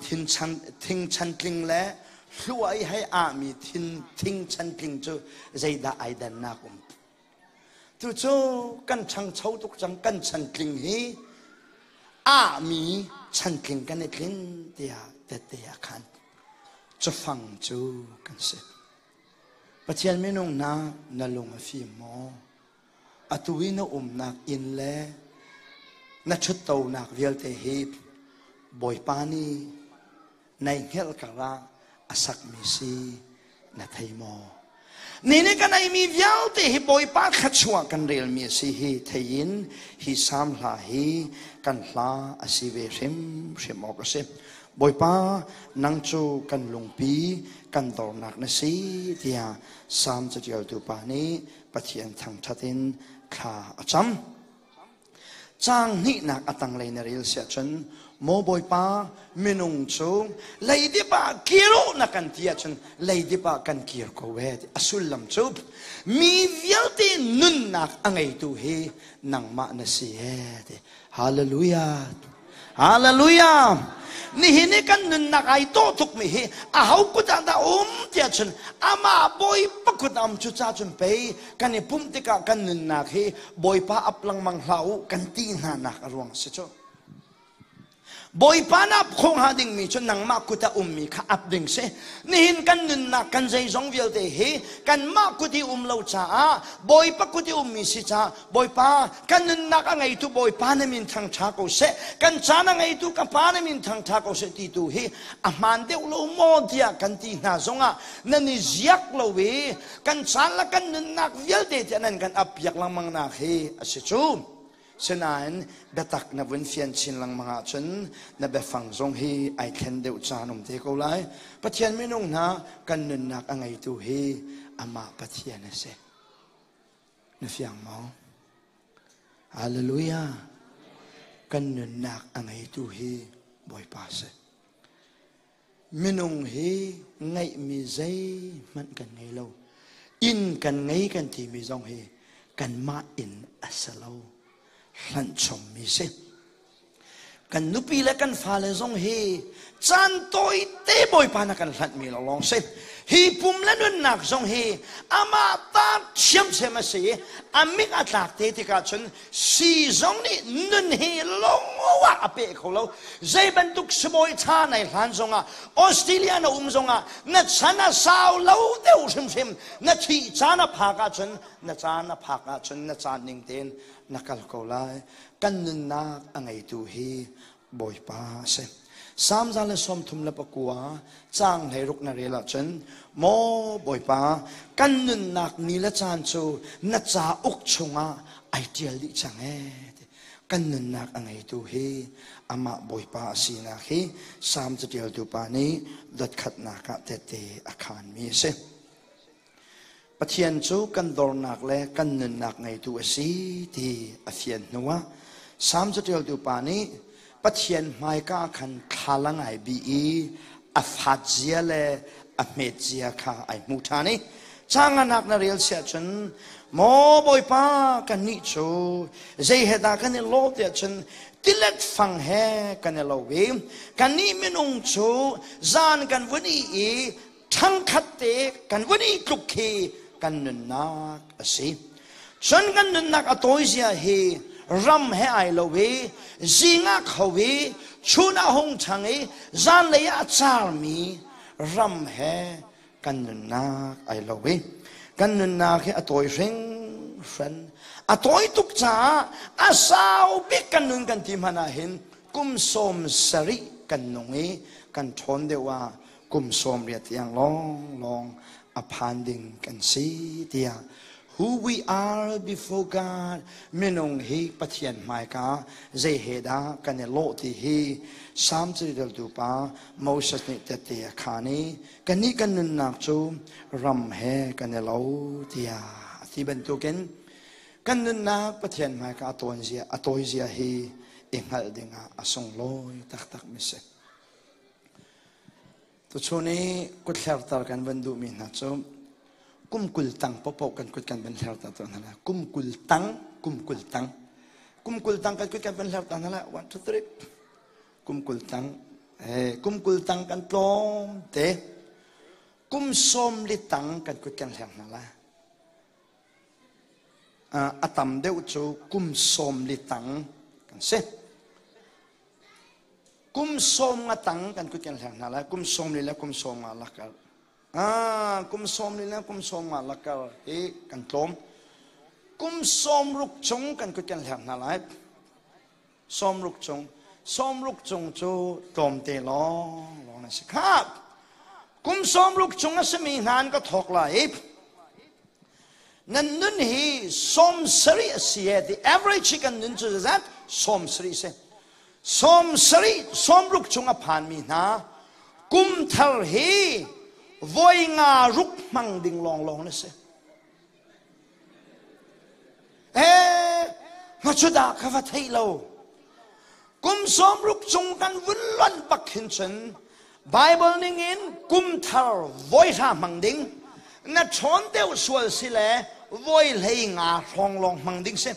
A: thing chantling le hlua i hei ahmi thing chantling cu zeidah ai dannak um Cucu kan ṭhangcho tuk cang kan chantling hi ahmi chantling kan i tlin tiah tette a khan. Cafang cu kan si. Pathian minung hna na lung a fim maw? Atu i na umnak inn le na ṭhuttonak vialte hi Bawipa nih nai hngelh karah a sakmi si na thei maw? Ni nih kan eimi vialte hi Bawipa thluachuah kan relmi a si hi thei in hi Salm hla hi kan hla a si ve hrimhrim awk a si. Bawipa nang cu kan lungpi kan dornak na si tiah Salm caṭialtu pa nih Pathian thangṭhat in thla a cam. Caang hnihnak a tanglei na rel siah cun maw Bawipa minung cu leidip ah kir u na kan ti ahcun leidip ah kan kir ko ee ti a sullam cu mi vialte nunnak a ngeitu hi nangmah na si ee ti hallelujah Hallelujah! Nihin i kan nunnak ai tawh tukmi hi aho kut ah dah um tiah cun amah Bawipa kut ah um cu ca cun pei kan i pumh tikah kan nunnak hi Bawipa ap lengmang hlah u kan ti hna nak a ruang a si cu. Bawipa na ap khawh hnga dingmi cu nangmah kut ah ummi kha ap ding si. Nihin kan nunnak kan zeizong vialte hi kanmah kut i um lo caah Bawipa kut i ummi si caah Bawipa, kan nunnak a ngeitu Bawipa na min thangṭha ko seh. Kan caan a ngeitu ka Pa na min thangṭha ko seh ti tu hi a hmaan deuh lo maw tiah kan ti hna zongah nan i ziak lo i kan caan le kan nunnak vialte tiah nan kan ap piak lengmang nak hi a si cu. Sinain biatak na vun fian chin lengmang ahcun na biafang zong hi ai thlen deuh caan um te ko lai. Pathian minung hna kan nunnak a ngeitu hi amah Pathian a si. Na fiang maw? Hallelujah. Kan nunnak a ngeitu hi Bawipa si. Minung hi ngeihmi zeihmanh kan ngei lo. Inn kan ngei kan timi zong hi kanmah inn a si lo. Hlanh chommi si. Kan nupi le kan fale zong hi caan tawi te Bawipa na kan hlanhmi lawng si. Hi pum le nunnak zong hi amah ta ṭhiamṭhiam a si i a mik a tlak te tikah cun si zong nih nun hi lawng ah a pe kho lo. Zei bantuk sibawi ṭha nai hlan zongah Australia na um zongah na chan a sau lo deuh hrimhrim. Na thih caan a phak ahcun na caan a phak ahcun na caan ning tein na kal ko lai. Kan nunnak a ngeitu hi Bawipa a si. Salm 139 caang 16 na rel ahcun Maw Bawipa, kan nunnak ni le caan cu na cauk chungah ai ṭial dih cang ee. Kan nunnak a ngeitu hi amah Bawipa a sinak hi Salm caṭialtu pa nih dotkhatnak ah tehte a khaanmi a si. Pathian cu kan dornak le kan nunnak ngeitu a si ti a fian hnuah Salm caṭialtu pa nih Pathian hmaika khan thla ngai bi i a fat zia le a hmet zia kha ai hmu ṭhan i canganak na rel siah cun maw Bawipa kannih cu zei he dah kan i lawh tiah cun tilet fang he kan i lo i kannih minung cu zan kan vun i i ṭhangkhat te kan vun i tluk khi kan nunnak a si. Cun kan nunnak a tawi zia hi ram he ai lo i zing ah kho i chun ah hung ṭhang i zanlei ah a carmi ram he kan nunnak ai lo i kan nunnak hi a tawi hringhran. A tawi tuk caah a sau bik kan nun kan ti hmanh ah hin kum 70 kan nung i kan ṭhawn deuh ah kum 80 tiang lawnglawng a phan ding kan si tiah who we are before God minung hi Pathian hmaika zei he dah kan i lawh ti hi Salm caṭialtu pa Moses nih tette a khaan i kannih kan nunnak cu ram he kan i lo tiah a ti bantukin kan nunnak Pathian hmaika a tawn zia a tawi zia hi i hngalh dingah a sunglawi taktak mi si. Tuchun i kuthlerter kan van duhmi hna cu kum 20 tang paohpaoh kan kut kan van hlerter tuah hna lai. Kum 20 tang, kum 20 tang. Kum 20 tang kan kut kan van hlerter hna lai. One, two, three. Kum 20 tang. Eh, kum 20 tang kan tlawm te. Kum 40 tang kan kut kan hler hna lai. A tam deuh cu kum 40 tang kan si. Kum 50 tang kan kut kan hleng hna lai. Kum 40 le kum 50 lakar. Ah, kum 40 le kum 50 lakar hi kan tlawm. Kum 60 chung kan kut kan hleng hna lai. 60 chung. 60 chung cu tlawmte lawng lawng na si khap. Kum 60 chung a simi hna an ka thawk lai i nan nun hi 70 a si e. The average kan nun cu zat 70 si. 70 60 chung a phanmi hna kum thar hi voi nga ruk hmang ding lawnglawng na si. Eh, macudah ka va theih lo. Kum 60 chung kan vun lonh bak hin cun Bible ning in kum thar voi hra hmang ding na ṭhawn deuh sual si le voi 15 hrawng lawng hmang ding si.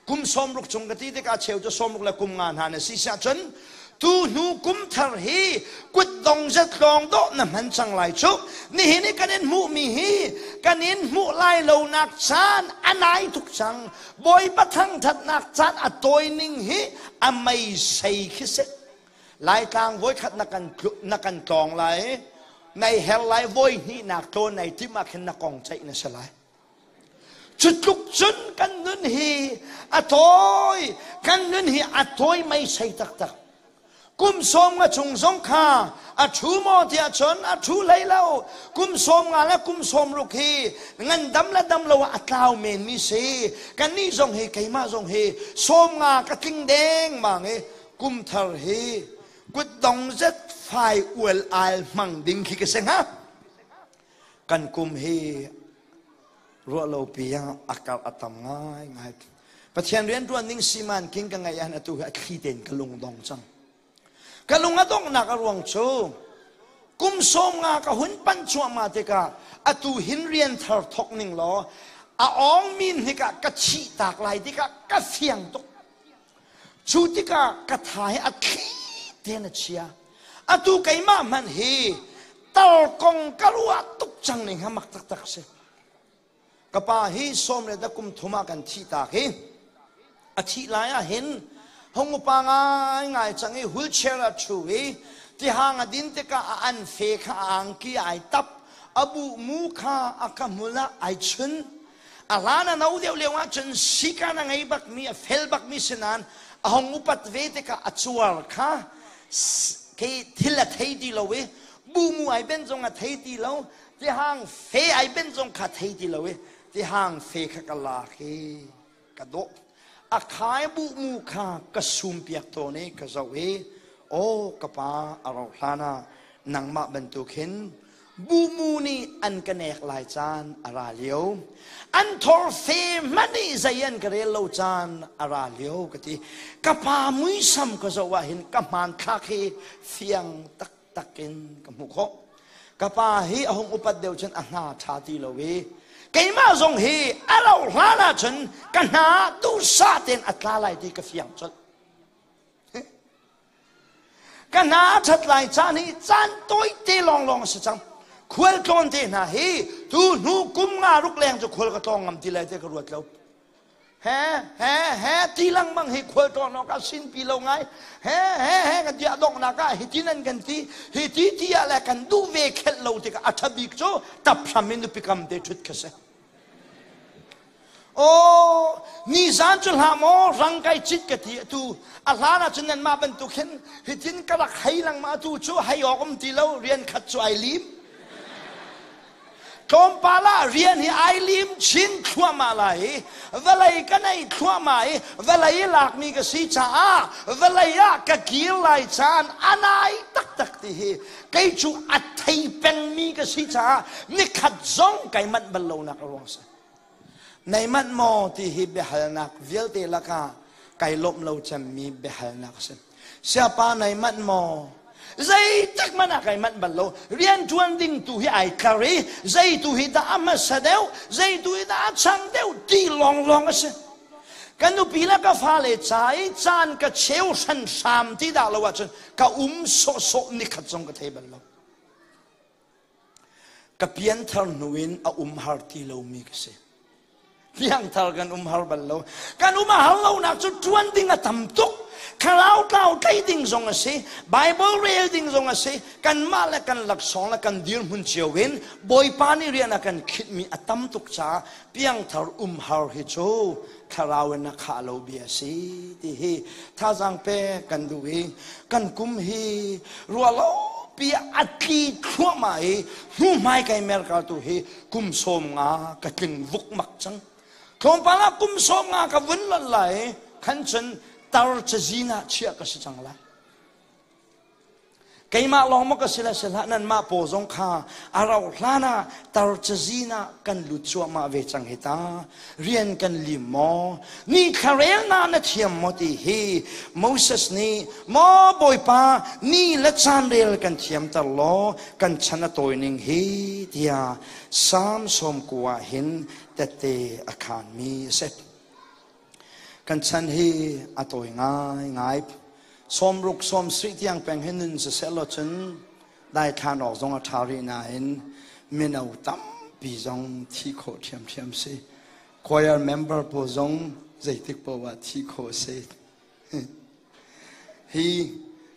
A: Kum 60 chung ka ti tikah cheu cu 60 le kum nga hna na si siah cun tu hnu kum thar hi kutdong zet lawng dawh na hman cang lai cu. Nihin i kan in hmuhmi hi kan in hmuh lai lonak caan a nai tuk cang. Bawipa thangṭhatnak caan a tawi ning hi a meisei khi si. Laitlang voikhat na kan na kan tlawng lai nai her lai voi hnihnak tlawn nai timh ah khin na kong ceih na si lai. Cu tluk cun kan nun hi a tawi, kan nun hi a tawi meisei taktak. Kum 50 chung zong kha a ṭhu maw tiah cun a ṭhu hlei lo. Kum 50 le kum 60 hi ngandam le dam lo ah a tlau menmi si. Kannih zong hi keimah zong hi 50 ka tling dengmang i kum thar hi kutdong zet fai ual al hmang ding khi ka si hnga. Kan kum hi ruahlopi ah a karh a tam ngaingai. Pathian rianṭuan ning siman king ka ngeih ahhin atu hi a thli tein ka lung dong cang. Ka lung a donghnak a ruang cu kum 50 ka hun panh cuahmah tikah atu hin rian thar thawk ning law a awng min hnikah ka thih tak lai tikah ka fiang tuk. Cu tikah ka tha hi a thli tein a chia. Atu keimah hmanh hi Tar kong ka ruah tuk cang ning ha mak taktak si. Ka pa hi sawm le da kum thum ah kan thih tak hi. A thih lai ah hin hung upa ngai ngai cang i wheelchair ah ṭhu i tihang a din tikah a an fe kha a angki ai tap a bu mu kha a ka hmul ah ai chun a hlan a no deuh lio ah cun sikan a ngei bakmi a fel bakmi si nain a hung upat ve tikah a cuar kha khi thil a thei ti lo i bu mu ai ben zong a thei ti lo tihang fe ai ben zong kha thei ti lo i tihang fe kha ka lak i ka dawh a khai bu mu kha ka sum piak tawn i ka zoh i aw ka pa a rauh hlan ah nangmah bantuk hin bumu nih an ka nek lai caan a ra lio an thor fe hmanh i zei an ka rel lo caan a ra lio ka ti ka pa muisam ka zoh ah hin ka hmanthlak hi fiang taktak in ka hmuh khawh ka pa hi a hung upat deuh cun a hna ṭha ti lo i keimah zong hi a rauh hlan ahcun ka hna duhsah tein a tla lai ti ka fiang colh Ka hna a ṭhat lai caan hi caan tawite lawnglawng a si cang. Khual tlawn te hna hi tu hnu kum nga ruk leng cu khual ka tlawng ngam ti lai te ka ruat lo. He he he ti lengmang hi khual tlawn awk ah sinpi lo ngai. He he he kan ti a donghnak ah hi ti nan kan ti hi ti ti ah le kan duh ve khelh lo tikah a ṭha bik cu tap hram in nupi kam te ṭhut kha si. Aw, nizan cu hlah maw rang kai cit ka ti atu a hlan ah cun nanmah bantuk hin hitin ka rak hei lengmang atu cu hei awk um ti lo rian khat cu ai lim tlawmpal ah rian hi ai lim chin thluahmah lai i vawlei ka nei thluahmah i vawlei lakmi ka si caah vawlei ah ka kir lai caan a nai taktak ti hi kei cu a thei pengmi ka si caah nikhat zong kai manh bal lonak a ruang si nei manh maw ti hi biahalnak vialte lakah kai lawmh lo cemmi biahalnak a si siapa nei manh maw zeitik hmanh ah kai manh bal lo rian ṭuan ding tu hi ai tlar i zei tu hi dah a hmasa deuh zei tu hi dah a chang deuh ti lawnglawng a si Ka nupi le ka fale ca i caan ka cheu hranhram ti dah lo ahcun ka um sawhsawh nikhat zong ka thei bal lo. Ka pianthar hnu in a um har ti lomi ka si. Piangthar kan um har bal lo. Kan um a har lonak cu ṭuan ding a tam tuk. Thlarau tlau tlei ding zong a si. Bible rel ding zong a si. Kanmah le kan laksawng le kan dirhmun cio in Bawipa nih rian a kan khinhmi a tam tuk caah piangthar umhar hi cu thlarau in a khah lo bia si ti hi thazaang pek kan duh i kan kum hi ruahlo pi a tli thluahmah i hnuhmai kai mer tu hi kum 50 ka tling vukmak cang tlawmpal ah kum 50 ka vun lon lai khan cun tar cazin ah chiah ka si cang lai Keimah lawng maw ka si le si hlah nanmah paw zong kha a rauh hlan ah tar cazin ah kan lut cuahmah ve cang hi ta. Rian kan lim maw? Ni thlarel na na thiam maw ti hi Moses nih maw Bawipa ni le caan rel kan thiamter law kan chan a tawi ning hi tiah Psalm 90 ah hin tette a khaanmi a si. Kan chan hi a tawi ngaingai. 60 70 tiang peng hi nun siseh law cun daithlan awk zong a ṭha rih nain mino tampi zong thi khawh ṭhiamṭhiam si. Choir member pawl zong zeitik paoh ah thi khawh si. Hi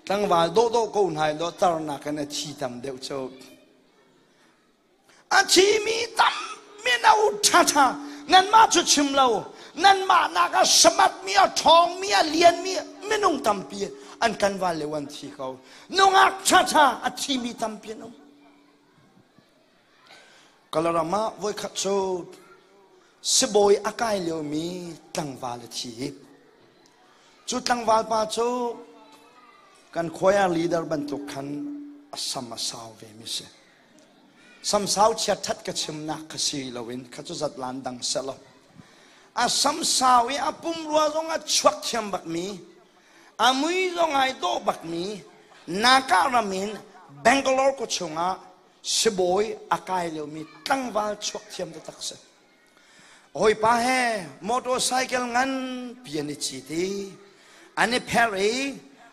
A: tlangval dawhdawh ko hna i law tarnak in a thi tam deuh cu. A thimi tam mino ṭhaṭha nanmah cu chim lo nanmah nak a samatmi a ṭhawngmi a lianmi minung tampi an kan val lio an thi ko nungak ṭhaṭha a thimi tampi an um Kalaram ah voikhat cu sibawi a kai liomi tlangval a thi cu tlangval pa cu kan choir leader bantuk khan a sam a sau ve mi si Samsau chiatṭhat ka chimnak kha si loin kha cu zatlan dang selaw a samsau i a pumrua zong a chuak thiam bakmi a mui zong ai dawh bakmi Naka ram in Bangalore khua chungah sibawi a kai liomi tlangval chuak thiam taktak si. Hawipa he motorcycle nganpi an i cit i an i pher i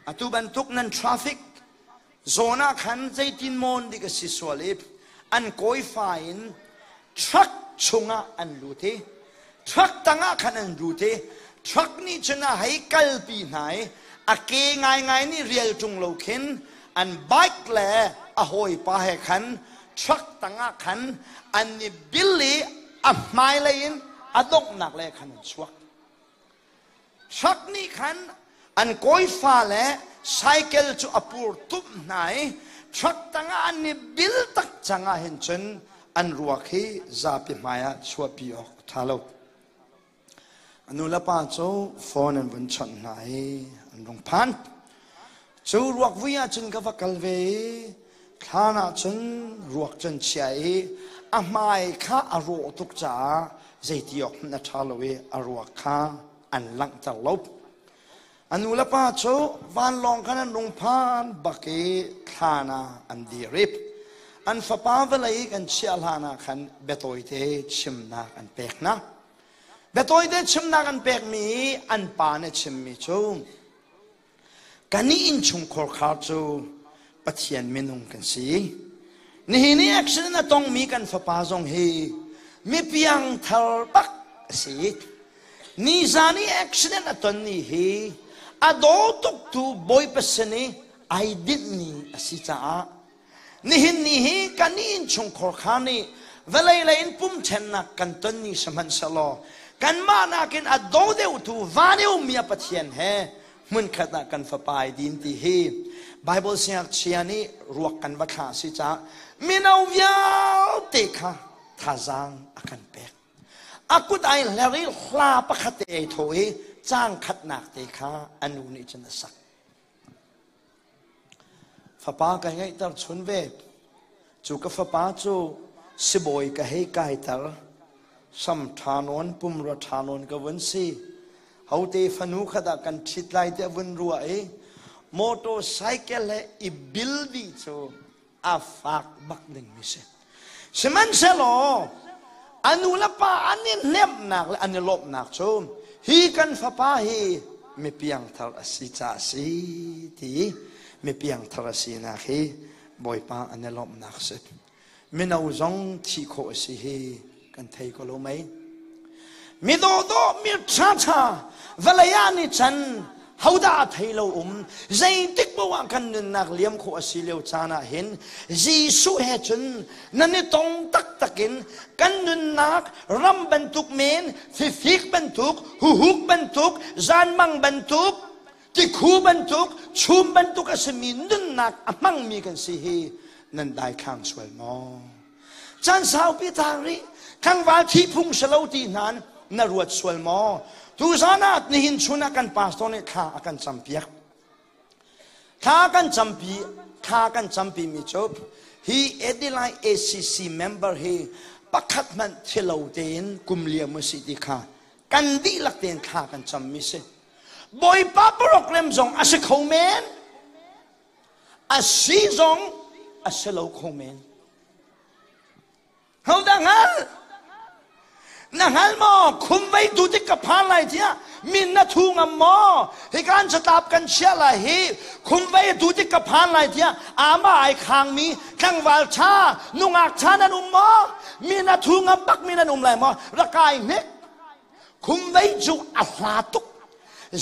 A: atu bantuk nan traffic Zawn ah khan zeitin mawn dik a si sual i an kawifa in truck chungah an lut i truck tangah khan an lut i truck nih cun a hei kalpi hna i a ke ngaingai nih rial ṭung lo khin an bike le a hawipa he khan truck tangah khan an i bil i a hmailei in a donghnak le khan an chuak. Truck nih khan an kawifa le cycle cu a pur tumh hna i truck tangah an i bil tak cang ah hin cun an ruak hi zapi hmaiah chuahpi awk a ṭha lo. A nu le pa cu phone an vun chawnh hna i an rung phan. Cu ruak vui ah cun ka va kal ve i thlan ah cun ruak cu an chiah i a hmai kha a rawh tuk caah zeiti awk hmanh a ṭha lo i a ruak kha an langhter lo. A nu le pa cu vanlawng khan an rung phan bak i thlan ah an dir i an fapa vawlei kan chiah hlan ah khan biatawite chimnak an pek hna. Biatawite chimnak an pekmi an pa nih chimmi cu Kannih innchungkhar khar cu Pathian minung kan si. Nihin i accident a tongmi kan fapa zong hi mi piangthar bak a si. Nizan i accident a ton ni hi a daw tuktu Bawipa sin i ai dinh ni a si caah Nihin ni hi kan innchungkhar kha nih vawlei lei in pum ṭhennak kan ton ni sihmanhsehlaw kanmah nakin a do deuhtu van i ummi a Pathian he hmunkhat ah kan fapa ai din ti hi Bible siangngakchia nih ruak kan va thlah si caah mino vialte kha thazaang a kan pek. A kut ai hler i hla pakhat te ai thaw i caang khatnak te kha a nu nih cun a sak. Fapa ka ngeihter chun ve. Cu ka fapa cu sibawi ka hei kaiter. Sam ṭha nawn, pumrua ṭha nawn ka vun si. Hote fanu kha dah kan ṭhit lai tiah vun ruah i motorcycle he i bil dih cu a fak bak dingmi si. Sihmanhsehlaw a nu le pa an i hnemhnak le an i lawmhnak cu hi kan fapa hi mi piangthar a si ca a si ti mi piangthar a sinak hi Bawipa an i lawmhnak si. Mino zong thih khawh a si hi kan thei ko lo mei. Mi dawhdawh mi ṭhaṭha vawlei ah nih chan hodah a thei lo um zeitik paoh ah kan nunnak liam khawh a si lio caan ah hin Jesuh he cun nan i tong taktak in kan nunnak ram bantuk men fifik bantuk huhuk bantuk zanmang bantuk tikhu bantuk chum bantuk a simi nunnak a hmangmi kan si hi nan daithlang sual maw Caan saupi tang rih tlangval thi phung si lo ti hna na ruat sual maw? Tuzan ah nihin chun ah kan pastor nih thla a kan campiak. Thla kan campi thla kan campi mi cu hi Adelaide ACC member hi pakhat hmanh thilo tein kum liam u si ti kha kan dihlak tein thla kan cammi si. Bawipa program zong a si kho men. A si zong a si lo kho men. Hodah hngal? Na hngal maw? Khum vei tu tik ka phan lai tiah min na thu ngam maw? Hi kan catlap kan chiah lai hi khum vei tu tik ka phan lai tiah ama ai khangmi tlangval ṭha nungak ṭha nan um maw? Min na thu ngam bak mi nan um lai maw? Rakai hnik. Khum vei cu a hla tuk.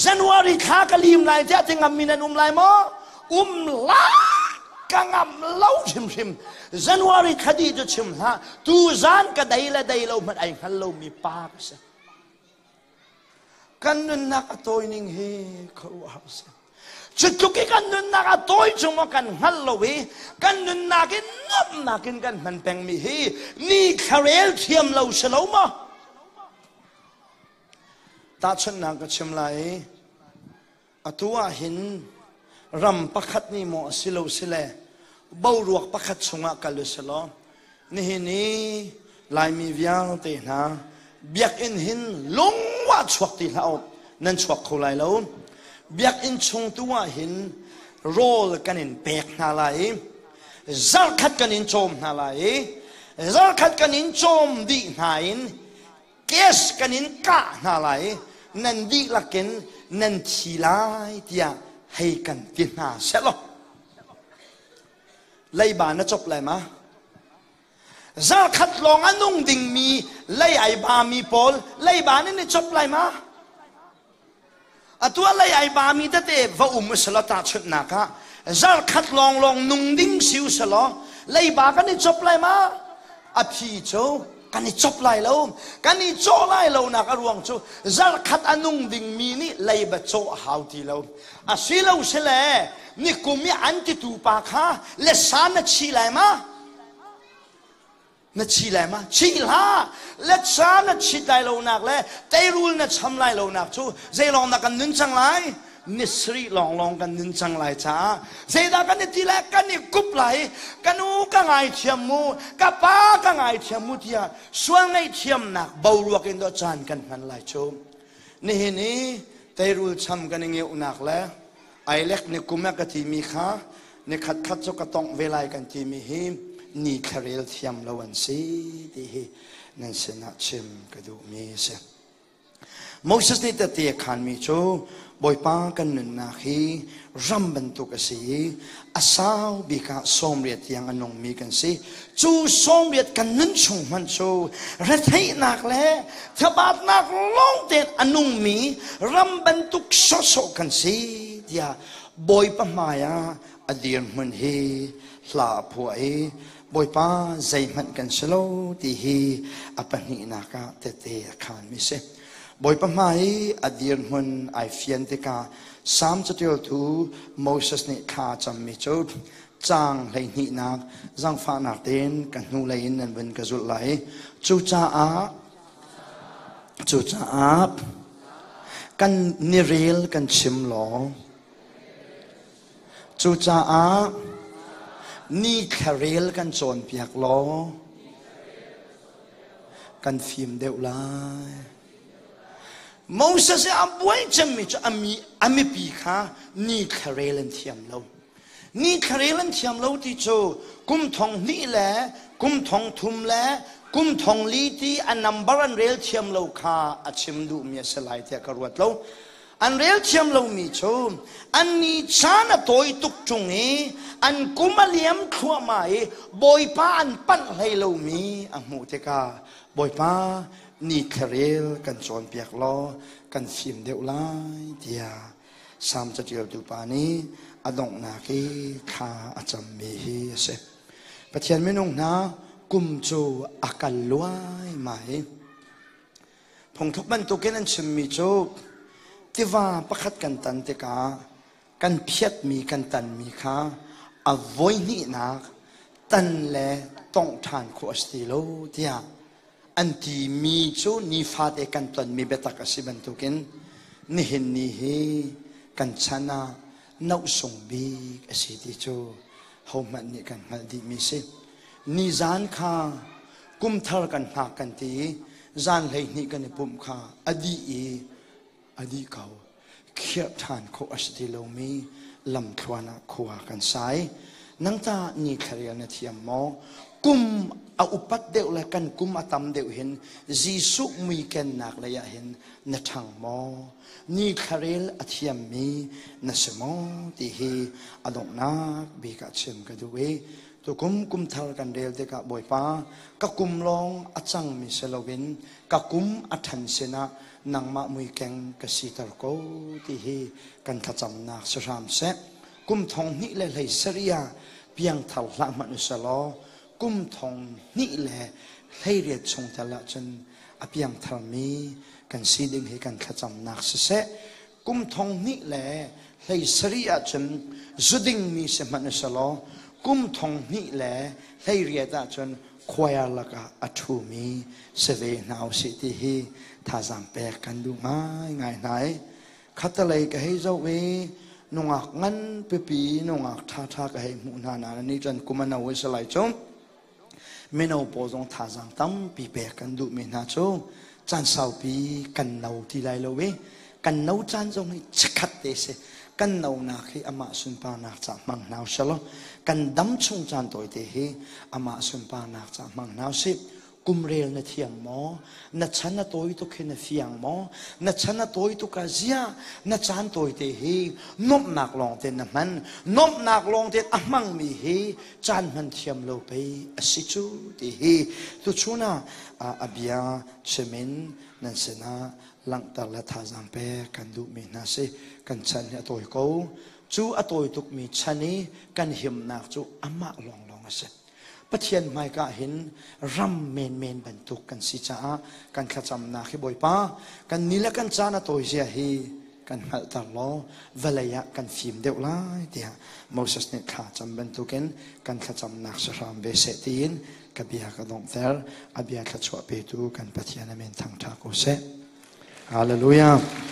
A: January thla ka lim lai tiah ti ngam mi nan um lai maw? Um la ka ngam lo hrimhrim. January thla dih cu chim hlah. Tu zan ka dei le dei lo hmanh ai hngal lomi pa ka si. Kan nunnak a tawi ning hi khuaruahhar a si. Cu tluk i kan nunnak a tawi chung maw kan hngal lo i kan nunnak in nuamhnak in kan hman pengmi hi ni thlarel thiam lo si lo maw? Tahchunhnak ka chim lai i atu ah hin ram pakhat nih maw a si lo sile boruak pakhat chungah kal u silaw nihin i Laimi vialte hna biakinn hin lungwah chuak ti hlah u nan chuak kho lai lo biakinn chung tu ah hin rawl kan in pek hna lai i zarkhat kan in cawm hna lai i zarkhat kan in cawm dih hna in Kes kan in kah hna lai i nan dihlak in nan thi lai tiah hei kan ti hna sehlaw. Leiba na cop lai ma? Zarkhat lawng a nung dingmi lei ai bami pawl leiba nan i cop lai ma? Atu ah lei ai bami tete va um usalaw tahchunhnak ah zarkhat lawnglawng nung ding si usalaw leiba kan i cop lai ma? A phi cu kan i cop lai lo. Kan i cawh lai lonak a ruang cu zarkhat a nung dingmi nih leiba cawh a hau ti lo. Asilo sile nikum i an titu pa kha le sa na chi lai ma? Na chi lai ma? Chi hlah! Le sa na chit lai lonak le teirul na cham lai lonak cu zeilawng dah kan nun cang lai? Ni sarih lawnglawng kan nun cang lai caah zeidah kan i ti lai? Kan i kup lai. Ka nu ka ngaithiam mu, ka pa ka ngaithiam mu tiah sual ngaihthiamnak boruak in dawh caan kan hman lai cu. Nihin i teirul cham kan i ngeuhnak le ailek ni kum a ka timi kha ni khat khat cu ka tongh ve lai kan timi hi ni thlarel thiam lo an si ti hi nan sinah chim ka duhmi a si. Moses nih tehte a khaanmi cu Bawipa kan nunnak hi ram bantuk a si i a sau bik ah 80 tiang a nungmi kan si. Cu 80 kan nun chung hmanh cu retheihnak le thabatnak lawng tein a nungmi ram bantuk sawhsawh kan si tiah Bawipa hmai ah a dirhmun hi hla a phuah i Bawipa zeihmanh kan si lo ti hi a pahnihnak ah tehte a khaanmi si. Bawipa hmai i a dirhmun ai fian tikah Salm caṭialtu Moses nih thla a cammi cu caang hleihnihnak zangfahnak tein ka hnulei in nan vun ka zulh lai. Cucaah cucaah kan nirel kan chim law Cucaah ni thlarel kan cawnpiak law kan fim deuh lai. Moses i a buai cemmi cu a mipi kha ni thlarel an thiam lo. Ni thlarel an thiam lo ti cu kum thong hnih le kum thong thum le kum thong li ti a number an rel thiam lo kha a chim duhmi a si lai tiah ka ruat lo. An rel thiam lomi cu an ni caan a tawi tuk ṭung i an kum a liam thluahmah i Bawipa an panh hlei lomi a hmuh tikah Bawipa ni thlarel kan cawnpiak law kan fim deuh lai tiah Salm caṭialtu pa nih a donghnak i thla a cammi hi a si. Pathian minung hna kum cu a kal luaimai. Phungthluk bantukin an chimmi cu tiva pakhat kan tan tikah kan phiatmi kan tanmi kha a voihnihnak tan le tongh ṭhan khawh a si ti lo tiah an timi cu nifate kan tonmi biatak a si bantukin nihin ni hi kan chan ah nohsung bik a si ti cu hohmanh nih kan hngalh dihmi si. Nizan kha kumthar kan hngak kan ti i zan 12 kan i pumh kha a dih i a dih ko. Khirh ṭhan khawh a si ti lomi lamthluan ah khua kan sai. Nang ta ni thlarel na thiam maw? Kum a upat deuh le kan kum a tam deuh hin Jesuh mui kennak lei ah hin na ṭhang maw? Ni thlarel a thiammi na si maw? Ti hi a donghnak bik ah chim ka duh i Tukum kumthar kan rel tikah Bawipa, ka kum lawng a cangmi si loin ka kum a ṭhan sinah nangmah muikeng ka siter ko ti hi kan thlacamnak si hram seh. Kum thong hnih le hlei sarih ah piangthar hlah hmanh u selaw kum thong hnih le 18 chung tel ahcun a piangtharmi kan si ding hi kan thlacamnak siseh. Kum thong hnih le hlei sarih ahcun zudingmi si hmanh usalaw kum thong hnih le 18 ahcun choir lakah a ṭhumi si ve hna usih ti hi thazaang pek kan duh ngaingai hna i khatalei ka hei zoh i nungak ngan pipi nungak ṭhaṭha ka hei hmuh hna nain ni cun kum a no i si lai cu. Mino pawl zong thazaang tampi pek kan duhmi hna cu caan saupi kan no ti lai lo i kan no caan zong hi chikkhat te si. Kan nonak hi amah sunparnak ca hmang hna usih law kan dam chung caan tawite hi amah sunparnak ca hmang hna usih. Kumrel na thiam maw? Na chan a tawi tuk hi na fiang maw? Na chan a tawi tuk ah ziah na caan tawite hi nuamhnak lawng te na hman? Nuamhnak lawng te a hmangmi hi caan hman thiam lo pei a si cu ti hi tuchun ah a bia chimin nan sinah langhter le thazaang pek kan duhmi hna si. Kan chan hi a tawi ko. Cu a tawi tukmi chan i kan himnak cu amah lawnglawng a si. Pathian hmaika hin ram menmen bantuk kan si caah kan thlacamnak hi Bawipa kan ni le kan caan a tawi zia hi kan hngalhter law vawlei ah kan fim deuh lai tiah Moses nih thla cam bantukin kan thlacamnak si hram ve seh tiin ka bia ka donghter. A bia thluachuah petu kan Pathian amen thangṭha ko seh. Hallelujah.